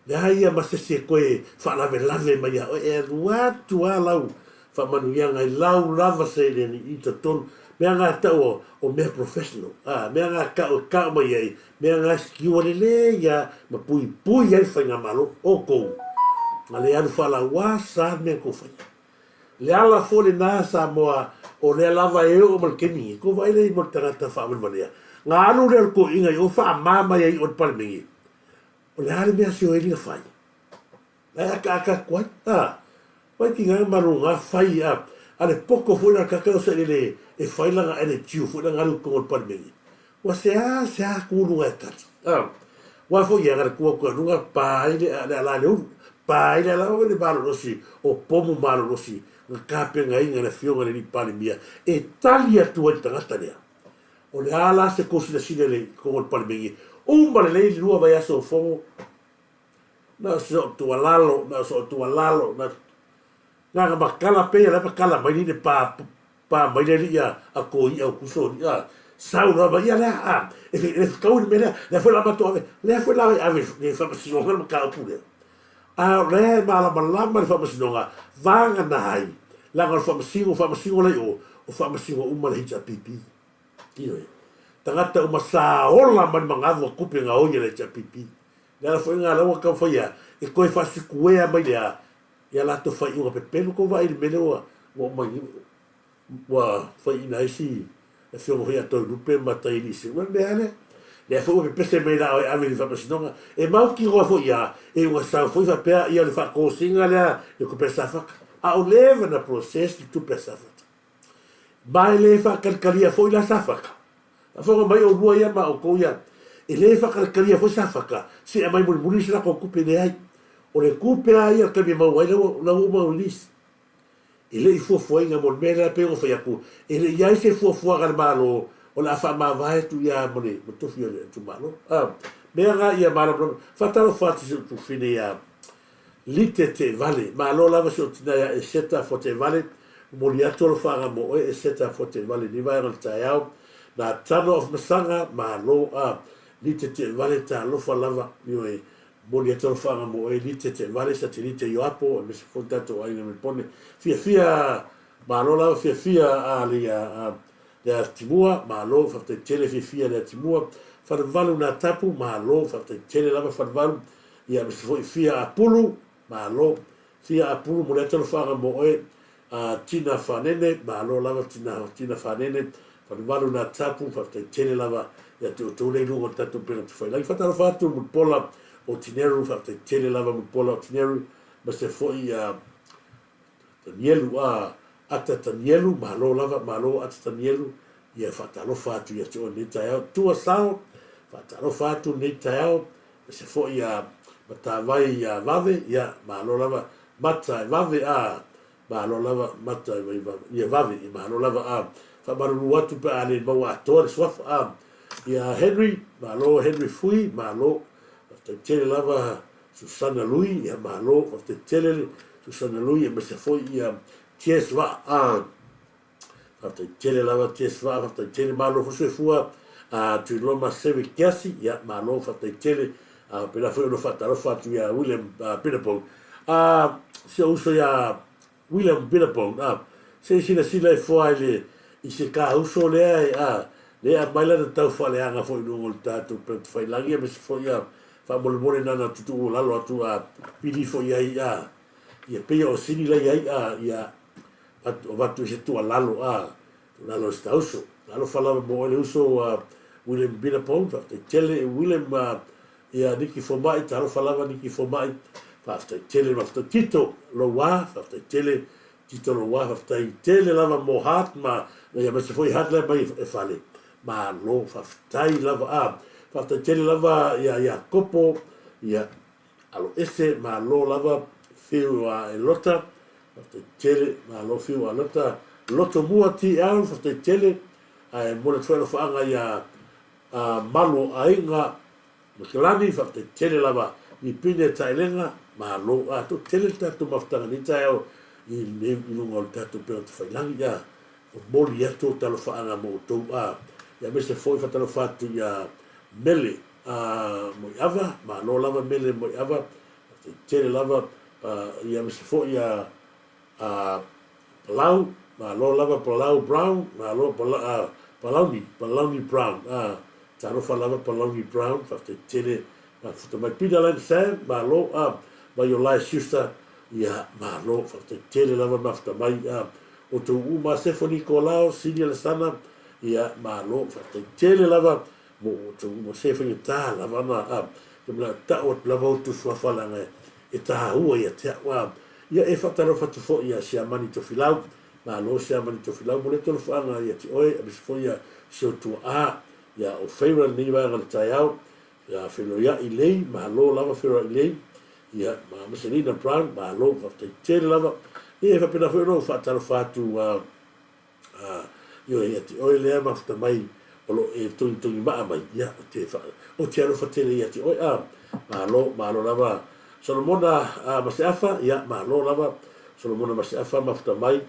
Leai ia ma se isi e toe faalavelave mai ia oe, e alu atu lava lau faamanuiaga i lau lava seleni i totonu, mea na tau o mea professional, a, mea na tau e tau mai ai, mea na secure lelei lava ma puipui ai le faigamalo o outou, na le alu faalauasa le mea na tou faia. Le ala foi lena Samoa o lea lava e oo mai le taimi nei, tou vaai lea i mo le tagata faavalevalea, na alu lea o le toeaina i o faama mai ai i o i le Palemene, O le a le mea sio eli na fai? La e akaaka atu ai, a? Wai ki ngā maru ngā whai a, a le poko foi la kaka o sa ele e whai langa ele tiu foi langa alu tongo le palemene. Ua se a se a ku lunga e kati, a? Wa foi ia ngare kua kua lunga pa ai le le ala le ulu, pa ai le ala o le malolosi o pomu malolosi nga kapenga inga le fionga le li palemia e tali atu ai le tagata lea. O le a la se kou silasila i le kogo o le Palemene? Uma lelei le lua vaiaso o fono, na o si o'u tuualalo, na o so'u tuualalo, na, na na matala pei o la e matala mai le pa, pa mai le alii a, a kou i'a o kuso alii, a, sau loa ma ia lea, a, e, e fetaui le mea lea, lea foi la matou ave, lea foi la ave i le faamasinoga le mataupu lea. A o lea e malamalama le faamasinoga, vagana ai, leaga o le faamasino, faamasino la i o, o faamasino uma le HRPP. Ioe. Tagata uma sa ola mai le magavu a kupe gaoi e le HRPP. Le ala foi lena la ua taumafai ea e toe faasikuea mai le a, ia latou faaiuga pepelu tou vaai i le mea lea ua ua uma ai ua faiaina ai si afioga foi ia Toelupe ma Taialii Seu. O le mea lava lea. Lea foi ua pepese mai la o e ave i le faamasinoga. E mautinoa foi ia, e ua sau foi faapea ia o le faatosina lea i le tupe a Safata. A o leva na process le tupe a Safata. Ma e le faatalitalia foi la Safata. Faafofoga mai oulua ia ma outou ia, e le faatalitalia foi Safata se i aumai mulimuli se latou tupe, leai. O le tupe lava ia o le taimi e maua ai la ua uma ona release. E le i fuafuaina mo le mea lea pei ona fai atu, e le i i ai se fuafuaga a le Malo o le a faamavae atu ia ma le tofi o le itumalo. A mea na ia malamalama. Faatalofa atu i si ou tuafafine ia Lite Teevale. Malo lava si ou tina ia Eseta Afua Teevale. Momoli atu alofaaga mo oe Eseta Afua Teevale i lenei vaega o le taeao. Na Tano of Masaga, malo a Lite Teevale talofa lava. Ioe, Momoli atu alofaaga mo oe Lite Teevale, Satelite Ioapo aemaise foi le tatou aiga Melipone. Fiafia, malo lava fiafia a le ia a. Leatimua, malo, faafetai tele fiafia Leatimua. Falevalu na tapu, malo, faafetai tele lava Falevalu. Ia aemaise foi Fia Apulu, malo, Fia Apulu mo le ata alofaga mo oe. Tina Fanene, malo lava Tina, Tina Fanene, Falevalu na tapu, faafetai tele lava ia te outou lea i luga o le tatou upega tafailagi. Faatalofa atu Mulipola o Tineru, faafetai tele lava Mulipola o Tineru, aemaise foi Tanielu, a, Ata Tanielu, malo lava, malo Ata Tanielu, ia faatalofa atu ia te oe lenei taeao. Tua Sao, faatalofa atu lenei taeao, aemaise foi ia Matavai ia Vave, ia malo lava, Mata e Vave, a, malo lava, Mata e Vave, ia Vave, ia malo lava, a, faamalulu atu pe a le maua atoa le suafa, a, ia Henry, malo Henry Fui, malo, faafetai tele lava Susana Lui, ia malo, faafetai tele le Susana Lui, aemaise foi ia Ties Vaa, a, faafetai tele lava Ties Vaa, faafetai tele, malo foi soifua, a, Tuiloma Seve Kiasi, ia malo, faafetai tele, a, faapena foi ona faatalofa atu ia William Binabone, a, si ou uso ia William Binabone, a, se i silasila ifo lava i le, i se kauso lea e, a, lea e aumai lana tau faaleaga foi i luga o le tatou upegatafailagi, aemaise foi ia faamolemole na ona tuutuu lalo atu a pili ifo i ai a ia pei o sini la i ai a ia avatu i se tuualalo a tuualalo i se tauso. Talofa lava mo oe le uso a William Binapone, faafetai tele William a ia Niki Fomai, talofa lava Niki Fomai, faafetai tele mafuta Tito Loua, faafetai tele Tito Loua, faafetai tele lava mo Hart ma ia aemaise foi Hart la e mai e fale. Malo faafetai lava a. Faafetai tele lava ia Iakopo, ia alo ese, malo lava Fiu a Elota, faafetai tele, malo Fiu a Elota, Loto Mua TL, faafetai tele, ae momoli atu foi alofaaga ia Malu o Aiga Makelani, faafetai tele lava Lipine Taelega, malo a, toatele le tatou mafutaga i lenei taeao i luga o le tatou upega tafailagi, a. Momoli atu o talofaaga mo outou a ia aemaise foi faatalofa atu ia Mele a Moiava, malo lava Mele Moiava, faafetai tele lava ia aemaise foi ia a Palau, malo lava Palau Brown, malo Palauni, Palauni Brown a talofa lava Palauni Brown, faafetai tele mafuta mai Peter Len Sam, malo a mai Olae Schuster, ia malo faafetai tele lava mafuta mai a outou uma Sefo Nikolao, Sini Alesana, ia malo faafetai tele lava mo outou uma se faigata lava na a te manao tau atu lava outou suafa leaga e taua ia te au a ia e faatalofa atu foi ia Siamani Tofilau, malo Siamani Tofilau mo le tolofaaga ia te oe aemaise foi ia si ou tuaa ia o Feira lenei vaega o le taeao Ia feiloaia'i lei, malo lava feiloaia'i lei, ia ma Meselina Brown, malo, faafetai tele lava. Ia e faapena foi ona ou faatalofa atu a, a, ioe ia te oe lea mafuta mai o lo o e togitogimaa mai, ia, ou te fa, ou te alofa tele ia te oe, a, malo, malo lava. Solomona a, Maseafa, ia, malo lava, Solomona Maseafa mafuta mai,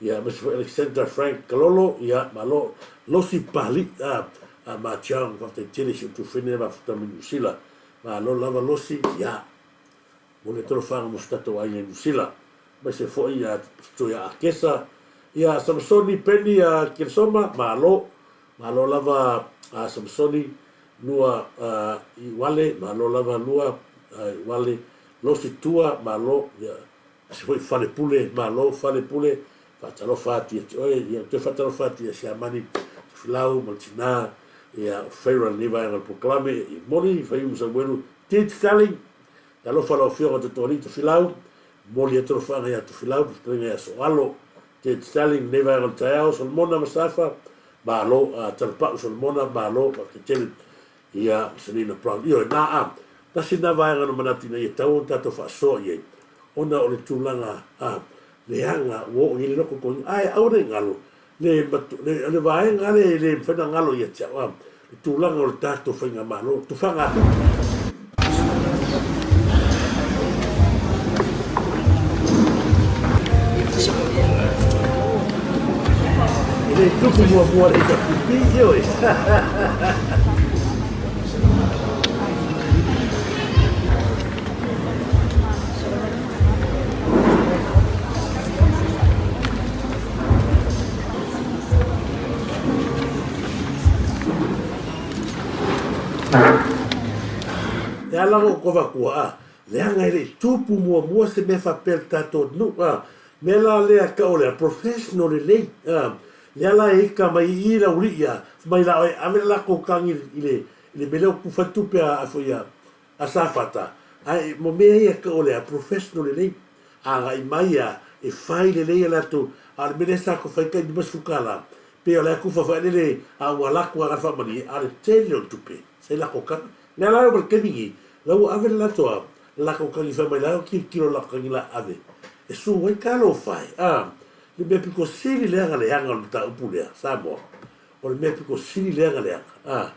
Ia, aemaise foi Alexander Frank Kalolo, ia, malo. Losi Pali, a, a Ma Cheong, faafetai tele i si outou fene mafuta mai Niu Sila. Malo lava Losi, ia, mo le talofaga mo si tatou aiga i Niu Sila. Aemaise foi ia Toea Akesa, ia, Samasoni Penny a Keresoma, malo. Malo lava a Samasoni, Lua a Iuale, malo lava Lua a Iuale, Losi Tua, malo, ia, Aemaise foi Falepule, malo Falepule, faatalofa atu ia te oe, ia toe faatalofa atu ia Siamani Tofilau ma le tina ia o Feira lenei vaega o le polokalame, i momoli Faiumu Samuelu Tit Stelling, talofa lau Afioga Totoalii Tofilau, momoli atu alofaaga ia Tofilau ma fetalaiga ia Soalo Tit Stelling lenei vaega o le taeao, Solomona Masafa, malo, Talapau Solomona, malo, faafetai tele Ia, Selina Brown. Ioe, nā, ā, tasi lena vaega na manatu ina ia tatau ona tatou faasoa i ai, ona o le tulaga, ā, leaga ua oo i ai le lokokoina, ae aua ne i galo, le, le, le vaega lea e le mafai ona galo ia te au, ā, le tulaga o le tatou faigamalo, tufaga atu. E le tupu muamua le HRPP, ioe. Le ala o ko vatua, a, leaga e le i tupu muamua se mea faapea i le tatou atunuu, a. Mea la lea ka o lea professional lelei, a. Lea la e ika mai i i le aualii a, fai mai la oe ave le latou kagi i le, i le mea lea o tufa ai tupe a, a foi a, a Safata, ae mo mea ia ka o lea professional lelei. Agai mai a, e fai lelei a latou, a o le mea lea sa ko fai tai $50, pei o la e tufa faelele a ua alu atu a faamalie, a o le tele o le tupe sa i latou kagi. Lea la e oo mai le taimi nei, la ua ave le latou a, le latou kagi fai mai la e tilotilo le latou kagi la ave e su ai talofa e, a, le mea pito sili leaga leaga o le mataupu lea, Samoa, o le mea pito sili leaga leaga, a,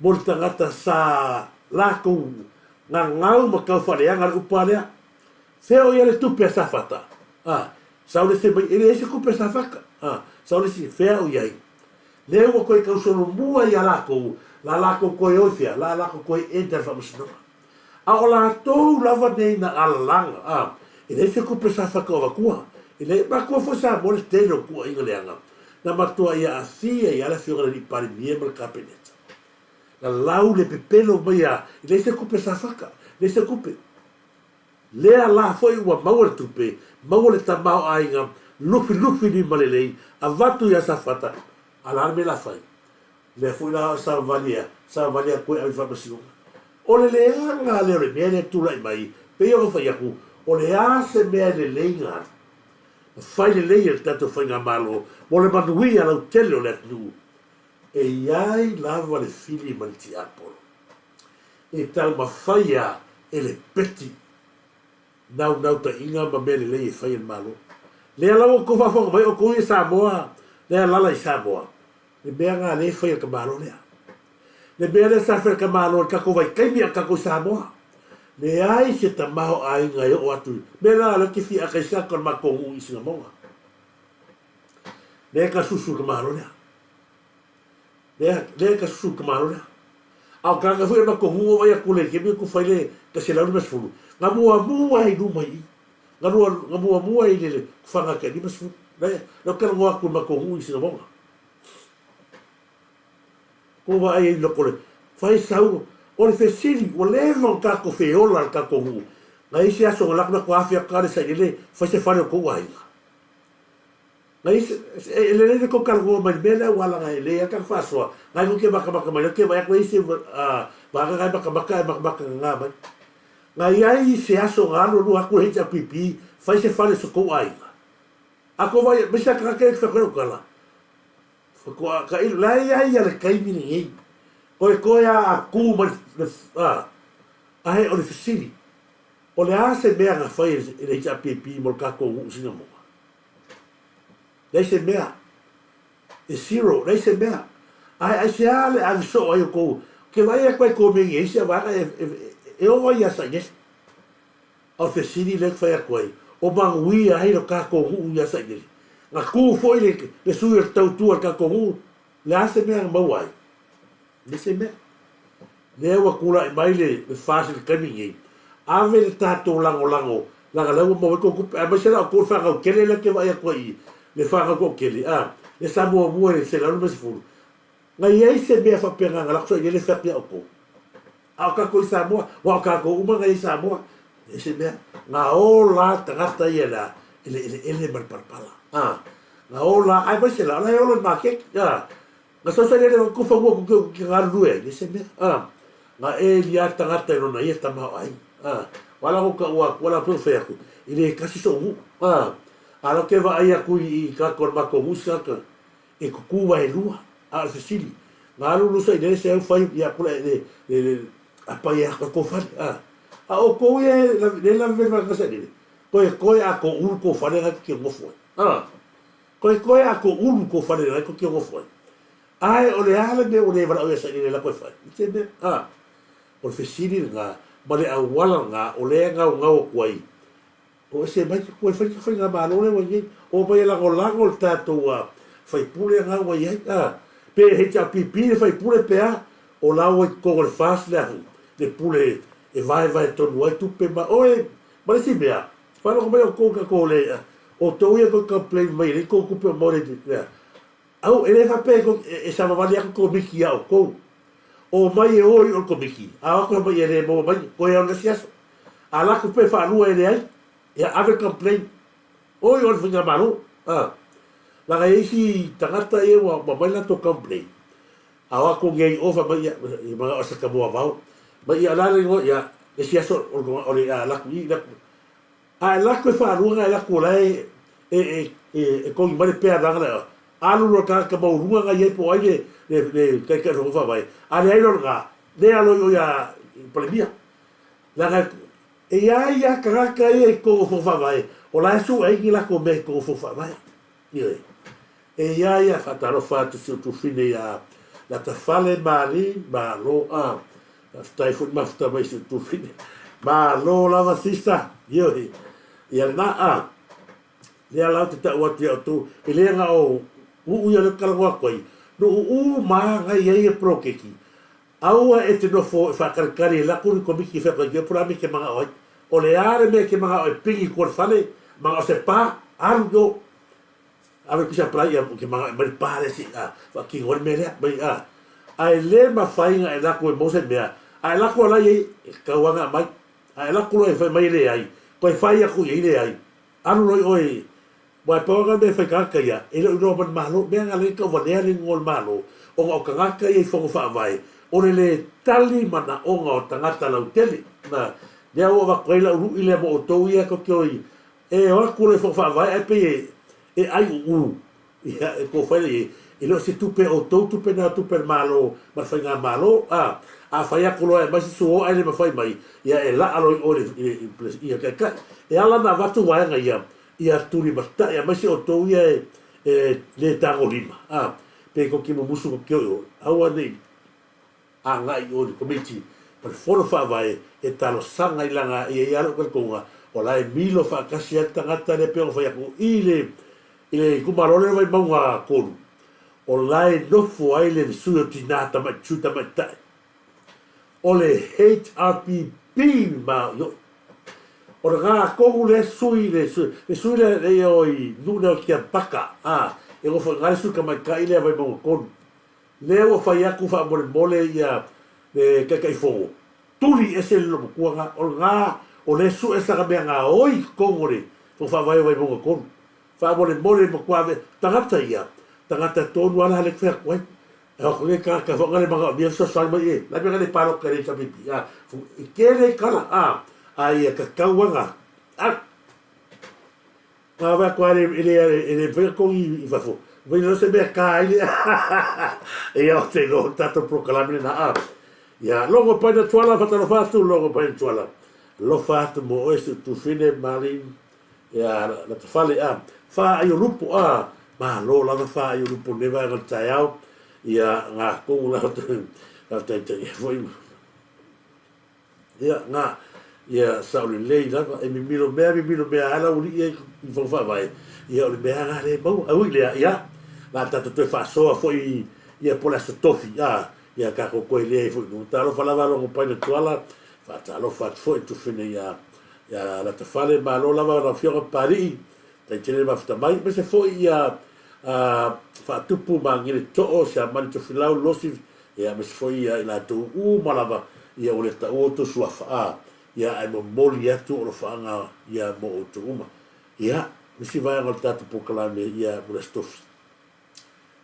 mo le tagata sa latou gagau ma tau faaleaga le upu a lea, fea o i ai le tupe a Safata, a, sau le isi fai mai, e leai se tupe a Safata, a, sau le isi, fea o i ai. Lea ua toe tausolomua ia latou, la latou toe o i fea? La latou toe enter i le faamasinoga. A o latou lava nei na alalaga, a, e leai se tupe sa whakaovatua. E leai, matua foi Samoa le tele o tuuaiga leaga, na matua ia aafia ai lava le afioga i le alii Palemia ma le Kapeneta. Na lau le pepelo mai a, e leai se tupe sa whaka, leai se tupe. Lea la foi ua maua le tupe, maua le tamaoaiga, lufilufi lima lelei, avatu ia Safata, a la le mea la fai? Lea foi la savavali ea, savavali atu e ave i faamasinoga. O le leaga lea o le mea lea e tulai mai, pei ona fai atu, o le a se mea e lelei na alu, na fai lelei e le tatou Faigamalo mo le manuia lautele o le atunuu, e i ai lava le fili ma le tiapolo. E taumafaia e le peti naunautaiga ma mea lelei e fai e le Malo. Lea la ua outou faafofoga mai outou ia Samoa, lea alala i Samoa, le mea na lea e fai e le tamalo lea. Le mea lea sa fai e le tamalo i le tatou vaitaimi a o tatou i Samoa. Leai se tamaoaiga e oo atu i mea la lea ou te fia ata i se ata o le matou nuu i Sinamoga. Lea e tasusu le tamalo lea. Lea, lea e tasusu le tamalo lea. A o tagata foi e matou nuu o vai atu le taimi ku fai le 150. Na muamua i luma i i. Na lua, na muamua i le kufaga tai 50. Lea, lea ou te talanoa atu i le matou nuu i Sinamoga. Kou vaai ai i loko le fai sau, o le fesili, ua leva ona tatou feola le tatou nuu. Na i ai se aso na latou latou afe atu lava le sailele fai se fale o tou aiga. Na i e lelei le tou talanoa mai i le mea lea aua leaga e lelei lava le tatou faasoa, na tou te matamata mai, ou te vaai atu e i ai se vaega na e matamata ae matamata nana mai. Na i ai se aso na alu alu atu le HRPP fai se fale o se tou aiga. A tou vaai, aemaise lava tagata ia e fai atu ai lau tala, faatoa tailo, la e i ai lava le taimi lenei, toetoe lava a tu mai le, ae o le fesili, o le a se mea na fai e le HRPP mo le tatou nuu Sinamoga? Leai se mea. E zero, leai se mea. Ae aisea le ave soo ai o kou, ke vaai atu ai kou mea i isi vaega e, e, e oo ai ia Sailele. A o le fesili lea ou te fai atu ai, o manuia ai lo tatou nuu ia Sailele. Na tu foi le, le sui o le tautua i le tatou nuu, le a se mea na maua ai? Leai se mea. Lea ua tulai mai le, le FAST i le taimi lenei, ave le tatou lagolago, leaga lea ua maua ai tou tupe, aemaise la outou le fanau tele lea ou te vaai atu ai i i, le fanau toatele, a, lea sa muamua i le 150. Na i ai se mea faapena na lako sailiili fai atu ia outou? A o tatou i Samoa, aua o tatou uma na i ai i Samoa, leai se mea. Na ola tagata ia i le a? I le eleele ma le palapala, a, na ola, aemaise la, o la e ola i le maketi, a. Na sau sailiili atu ko fanua ko ke ke galulue ai, leai se mea, a. Na eli lava le tagata i lona ia tamaoaiga, a. O ala ko ka ua atu, ala pe fai atu, e le tasi so'u nuu, a. A la ke vaai atu i i tagata o le matou nuu isi tagata, e tutu vaelua, a o le fesili, na alu alu sailiili se au fai ia atu le le le le apai e atu kou fale, a. A o tou ia e le lave vave sailiili, toetoe a tou ulu kou fale na ke nofo ai, a. Koekoe a ko ulu ko fale lai ko kio ngofo ai. Ae o le a le mea ua le valaau ia sailele la koe fai? I te mea, a, o le fesili lena ma le auala lena o lea e gaugau atu ai, o ese mai ke koe fai ke faigamalo lea ua i ai, o mai e lagolago le tatou a faipule lena ua i ai, a, pe HRPP le faipule pe a, o la ua i totonu o le FAST le ahu, le pule e vaevae tonu ai tupe ma oe, ma le isi mea, Faalogo mai outou tatou le outou ia tou te complain mai e leai tou tupe o maua lea. Au e le faapea e savavali atu komiti ia outou. Omai e o i o le Komiti, a o atu fai mai e le maua mai, toe o le isi aso. A alu atu pe faalua e leai, ia ave le complaint, o i o le Faigamalo. A, leaga e i ai isi tagata ia ua aumai le latou complaint, a o atu nei i o fai mai, ia, e manao e se ta moavao. Mai ia o le a le igoa, ia, le isi aso o le a alu atu i i, A e alu atu e faalua ona e alu atu o la e e togi mai le pea leaga le alu loa le tagata maualuga na i ai po o ai le le taitai o le Fono Faavae, a leai loa lena, lea alo i o ia Palemia. Leaga e i ai lava tagata ia i totonu o Fono Faavae o la e sue ai ni latou mea i totonu o Fono Faavae. Ioe. E i ai a faatalofa atu si ou tufine ia Latafale Mali, malo a. Faafetai foi mafuta mai si ou tufine. Malo lava sister. Ioe. Ia lena a. Lea la ou te tau atu ia outou, e le na o nuu ia lea ou te talanoa atu ai, nuu uma lava na i ai e poloketi, aua e te nofo e faatalitali e latu ni komiti e fai atu ai, po o le a le mea e te manao ai. O le a le mea e te manao e pigi i tua o le fale, manao se pa, alu i o. Ave pisa palai ia ke manga mai pa le si a faatino ai le mea lea mai a ae le mafai na e lako e maua se mea a e lako ala i ai e tatau lava na aumai a e lako loa e fai mai e leai toe fai atu i ai leai alu loa i oe aua e pau lava na mea e fai tagata ia e le o iloa mai le Malo mea na lea e tauvalea le igoa o le Malo ona o tagata ia i fono faavae o le le tali manaoga o tagata lautele na lea ua avatu ai lau lui lea mo outou ia tou te o i E o atu loa i fono faavae ae pei e ai uu ia e kofai lea i ai, e le o se tupe a outou tupe na o tupe a le Malo ma le Faigamalo a. A fai atu loa e aumai se suo ae le mafai mai, ia e laa loa i o i le i le Taitai. E ala ona avatu vaega ia, ia tulimatai aemaise outou ia e le tagolima a, pe tou te mumusu tou te o i o, aua ne i agai i o i le Komiti ma le Fono Faavae e talosaga i lana e i ai lava lou talitonuga o la e milo faatasi ai le tagata lea pei ona fai atu i le i le itumalo lea o Vaimauga 3 o la e nofo ai le sui o tina tamai sui tamaitai o le HRPP ma ioe o lena tonu lea sui le sui le sui lea e o i nuu lea o Tiapaka a e nofo i ina le sui tamaitai lea Vaimauga 3 Lea ua fai atu faamolemole ia le Taitaifono, tuli ese le loomatua na, o lena o lea sue sana mea gaoi i totonu o le Fono Faavae o Vaimauga 3. Faamolemole matua ave, tagata ia, tagata tonu a la lea fai atu ai. E o atu nei tagata foi na le manaomia fesoasoani mai e, la mea na le palota i le HRPP, a, e tele ai tala, a, a ia tatau lava na, a, Ua atu lava e le mafai ona togi i fafo. Fai loa se mea ta ai le Ia ou te iloa o le tatou polokalame lena a. Ia logo paina tuala faatalofa atu logo paina tuala. Alofa atu mo oe si ou tufine Marlene ia Latafale a. Faaio lupo a. Malo lava faaio lupo nei vaega o le taeao. Ia ngā kongu la faafetai foi. Ia, nga, ia, sao lelei lava, e mimilo mea, mimilo mea lava lau alii ia i fono faavae, ia o le mea lava lea e maua. Ae ui i lea, ia, la tatou toe faasoa foi ia po o le Aso Tofi, a, ia tatou toe lea ai foi i luga. Talofa lava Logo Paina Tuala, faatalofa atu foi i Tufine ia, ia Latafale, malo lava lau Afioga Papalii, tai tele le mafuta mai, aemaise foi ia, a, Faatupu Magele Too, Siamani Tofilau, Losi Ia, aemaise foi ia i latou uma lava, ia ua le taua outou suafa, a, ia, ae momoli atu alofaaga ia mo outou uma. Ia, nisi vaega o le tatou polokalame, ia, mo le Aso Tofi,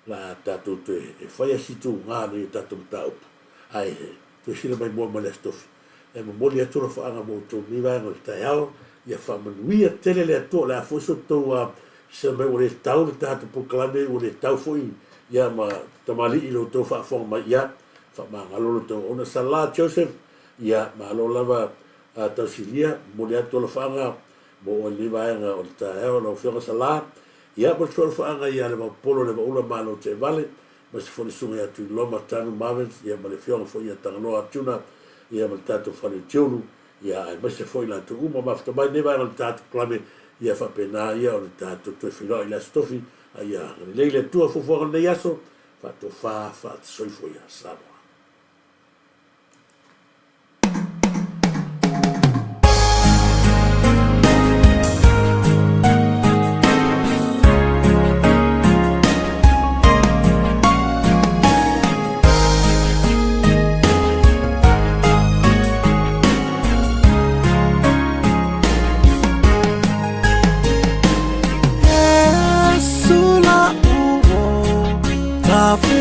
la tatou toe e fai a si tuga nei o tatou mataupu, ae toe sila mai moa ma le Aso Tofi. E momoli atu alofaaga mo outou nei vaega o le taeao, ia faamanuia tele le Atua, o le a foi so outou sila mai ua le tau le tatou polokalame, ua le tau foi ia ma tamalii lo outou faafofoga mai, ia faamagalo lo outou auauna. Sala Joseph, ia malo lava tausilia, momoli atu alofaaga mo oe i lenei vaega o le taeao lau Afioga Sala, ia mo le alofaaga ia Levaopolo Levaula Malo Teevale, aemaise foi le susuga ia Tuiloma Tanu Marvins, ia ma le afioga foi ia Tagaloa Tuna, ia ma le tatou fale o Tiulu, ia aemaise foi latou uma mafuta mai lenei vaega o le tatou polokalame, ia faapena ia ona tatou toe feiloai i le Aso Tofi, a ia agalelei le Atua fuafuaga o lenei aso, faatofa faatasoifua ia Samoa.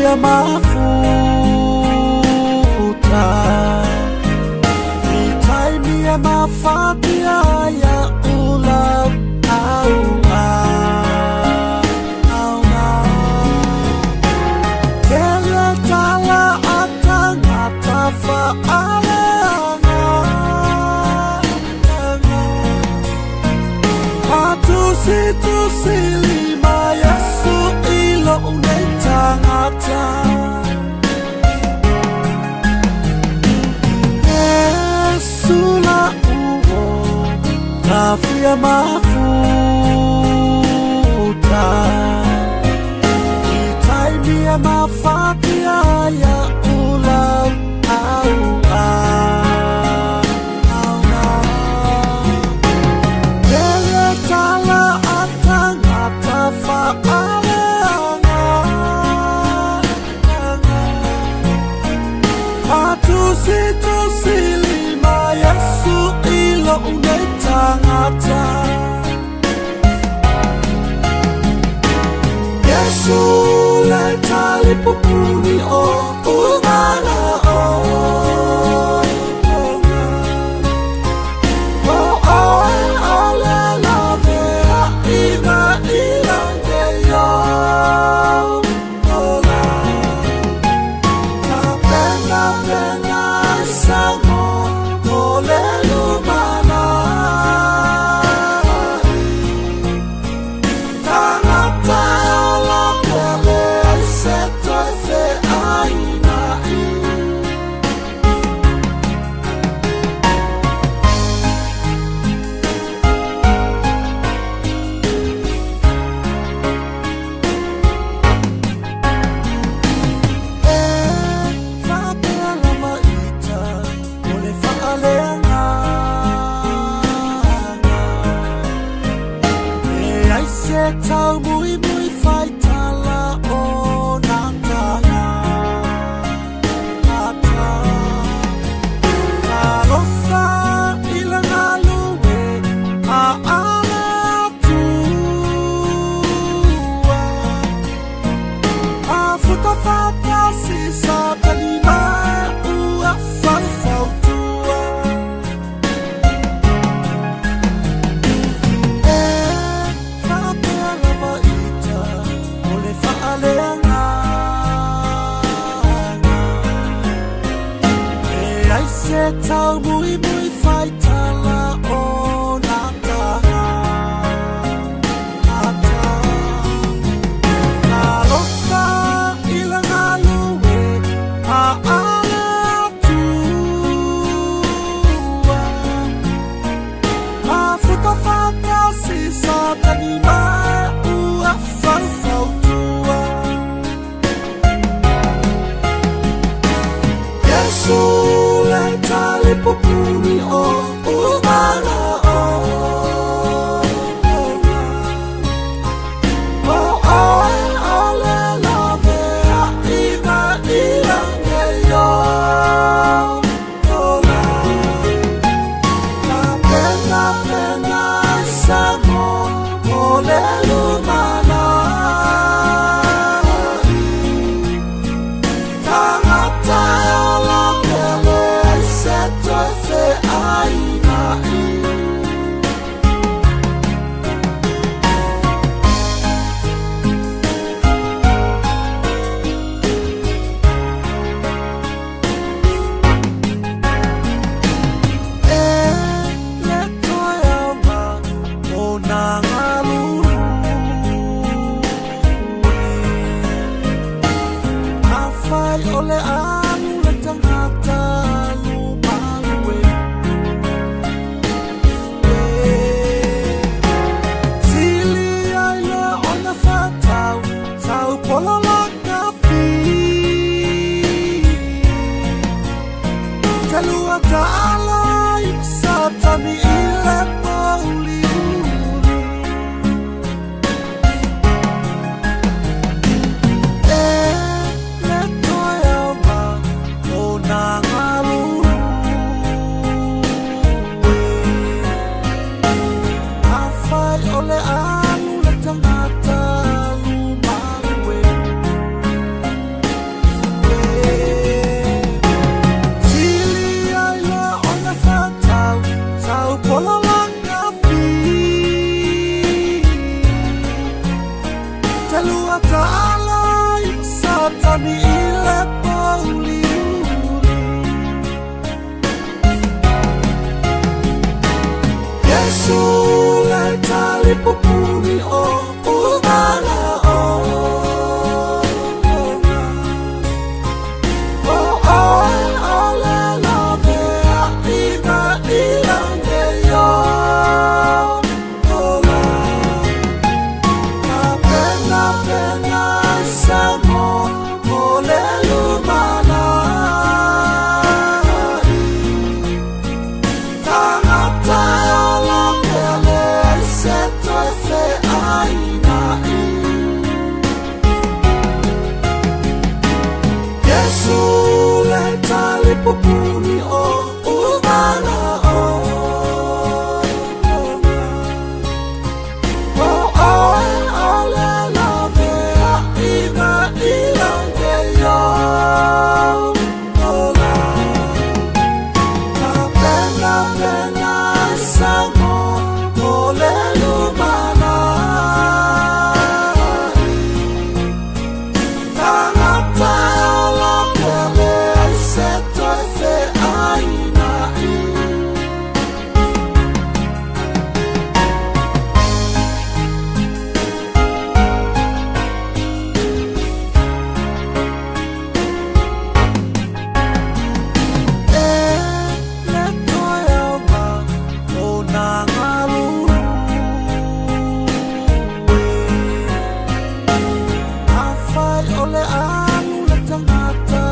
fia mafuta I taimi e mafatia ai a'u lau auauna. Tele tala a tangata faaleaga. Tusitusi lima Iesu i lo'u nei tagata. Iesu la'u o ta fia mafuta I taimi e mafatia ai a'u lau auauna. Tele tala a tagata faaleaga. Tusitusi lima Iesu i lo'u nei tagata. Iesu le talipupuni o ugana o. O oe o le lavea iga i lagi o ola. Tapenapena ai sago mo le lumanai. Tagata e ola pea leai se toe feaina'i. E faapea lava ita o le faaleagaga. Leai se taumuimui faitala o na tagata. Talofa i le galue a ale Atua. Afuta faatasi Satani ma ua faufautua. E faapea lava ita o le faaleagaga. Leai se taumuimui faitala o na tagata. Talofa i le galue a ale Atua. Afuta faatasi Satani ma ua faufautua. Iesu le talipupuni o ugana o. O oe o le lavea iga i lagi o ola. Tapenapena ai sago mo le lumanai. Tagata e ola pea leai se toe feaina'i. E le toe aoga o na galulue. Afai o le alu le tagata alu malue. Sili ai loa ona fatau tau polola kapi. Talua taala i Satani i le pouliuli. E le toe aoga o na galulue. Afai o le alu le tagata alu malue. Iesu le talipupuni o umana ona. O oe o le laveaiga i lagi ola. Tapenapena ai se mo mo le lumanai. Tagata e ola pea leai se toe feaina'i. Iesu le talipupuni o umana ona. O oe o le laveaiga i lagi ola. Tapenapena ai se mo mo le lumanai. Tagata e ola pea leai se toe feaina'i. E le toe aoga o nā galulue. Afai o le alu le tagata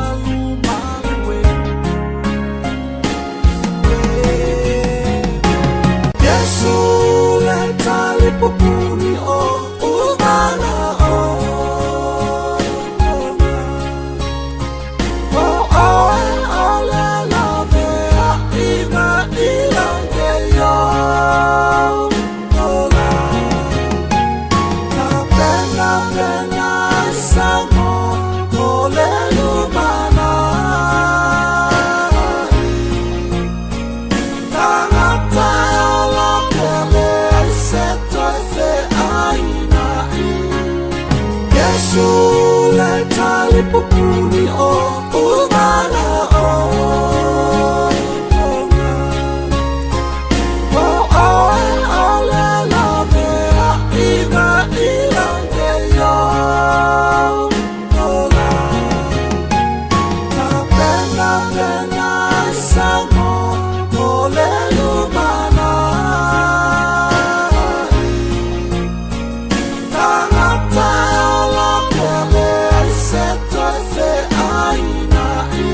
alu malue. Iesu le talipupuni o umana ona. O oe o le laveaiga i lagi ola. Tapenapena ai se mo mo le lumanai. Tagata e ola pea leai se toe feaina'i. Iesu le talipupuni o umana ona. O oe o le laveaiga i lagi ola. Tapenapena ai se mo mo le lumanai. Tagata e ola pea leai se toe feaina'i.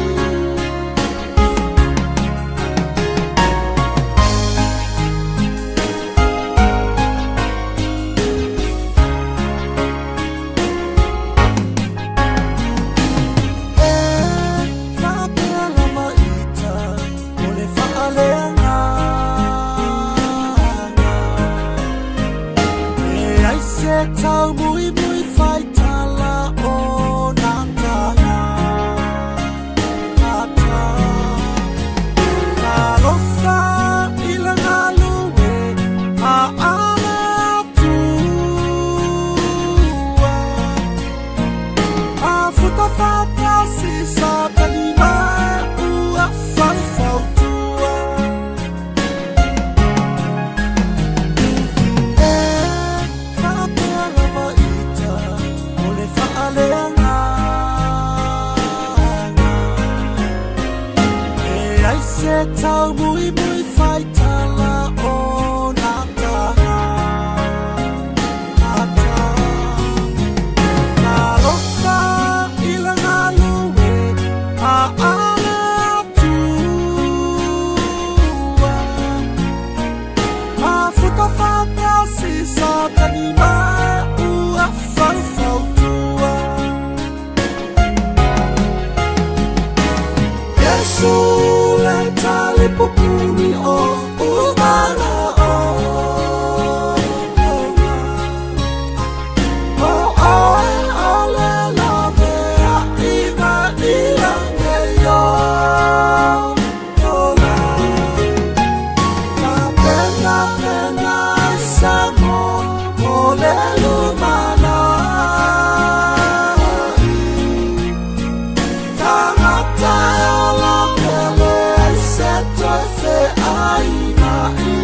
E faapea lava ita o le faaleagaga. Leai se taumuimui faitala o nā tagata. Talofa i le galue a le Atua. Afuta faatasi Satani ma ua faufautua. E faapea lava ita o le faaleagaga. Leai se taumuimui faitala o nā tagata. Talofa i le galue a le Atua. Afuta faatasi Satani ma ua faufautua. Iesu le talipupuni o umana ona. O oe o le laveaiga i lagi ola. Tapenapena ai se mo mo le lumanai. Tagata e ola pea leai se toe feaina'i.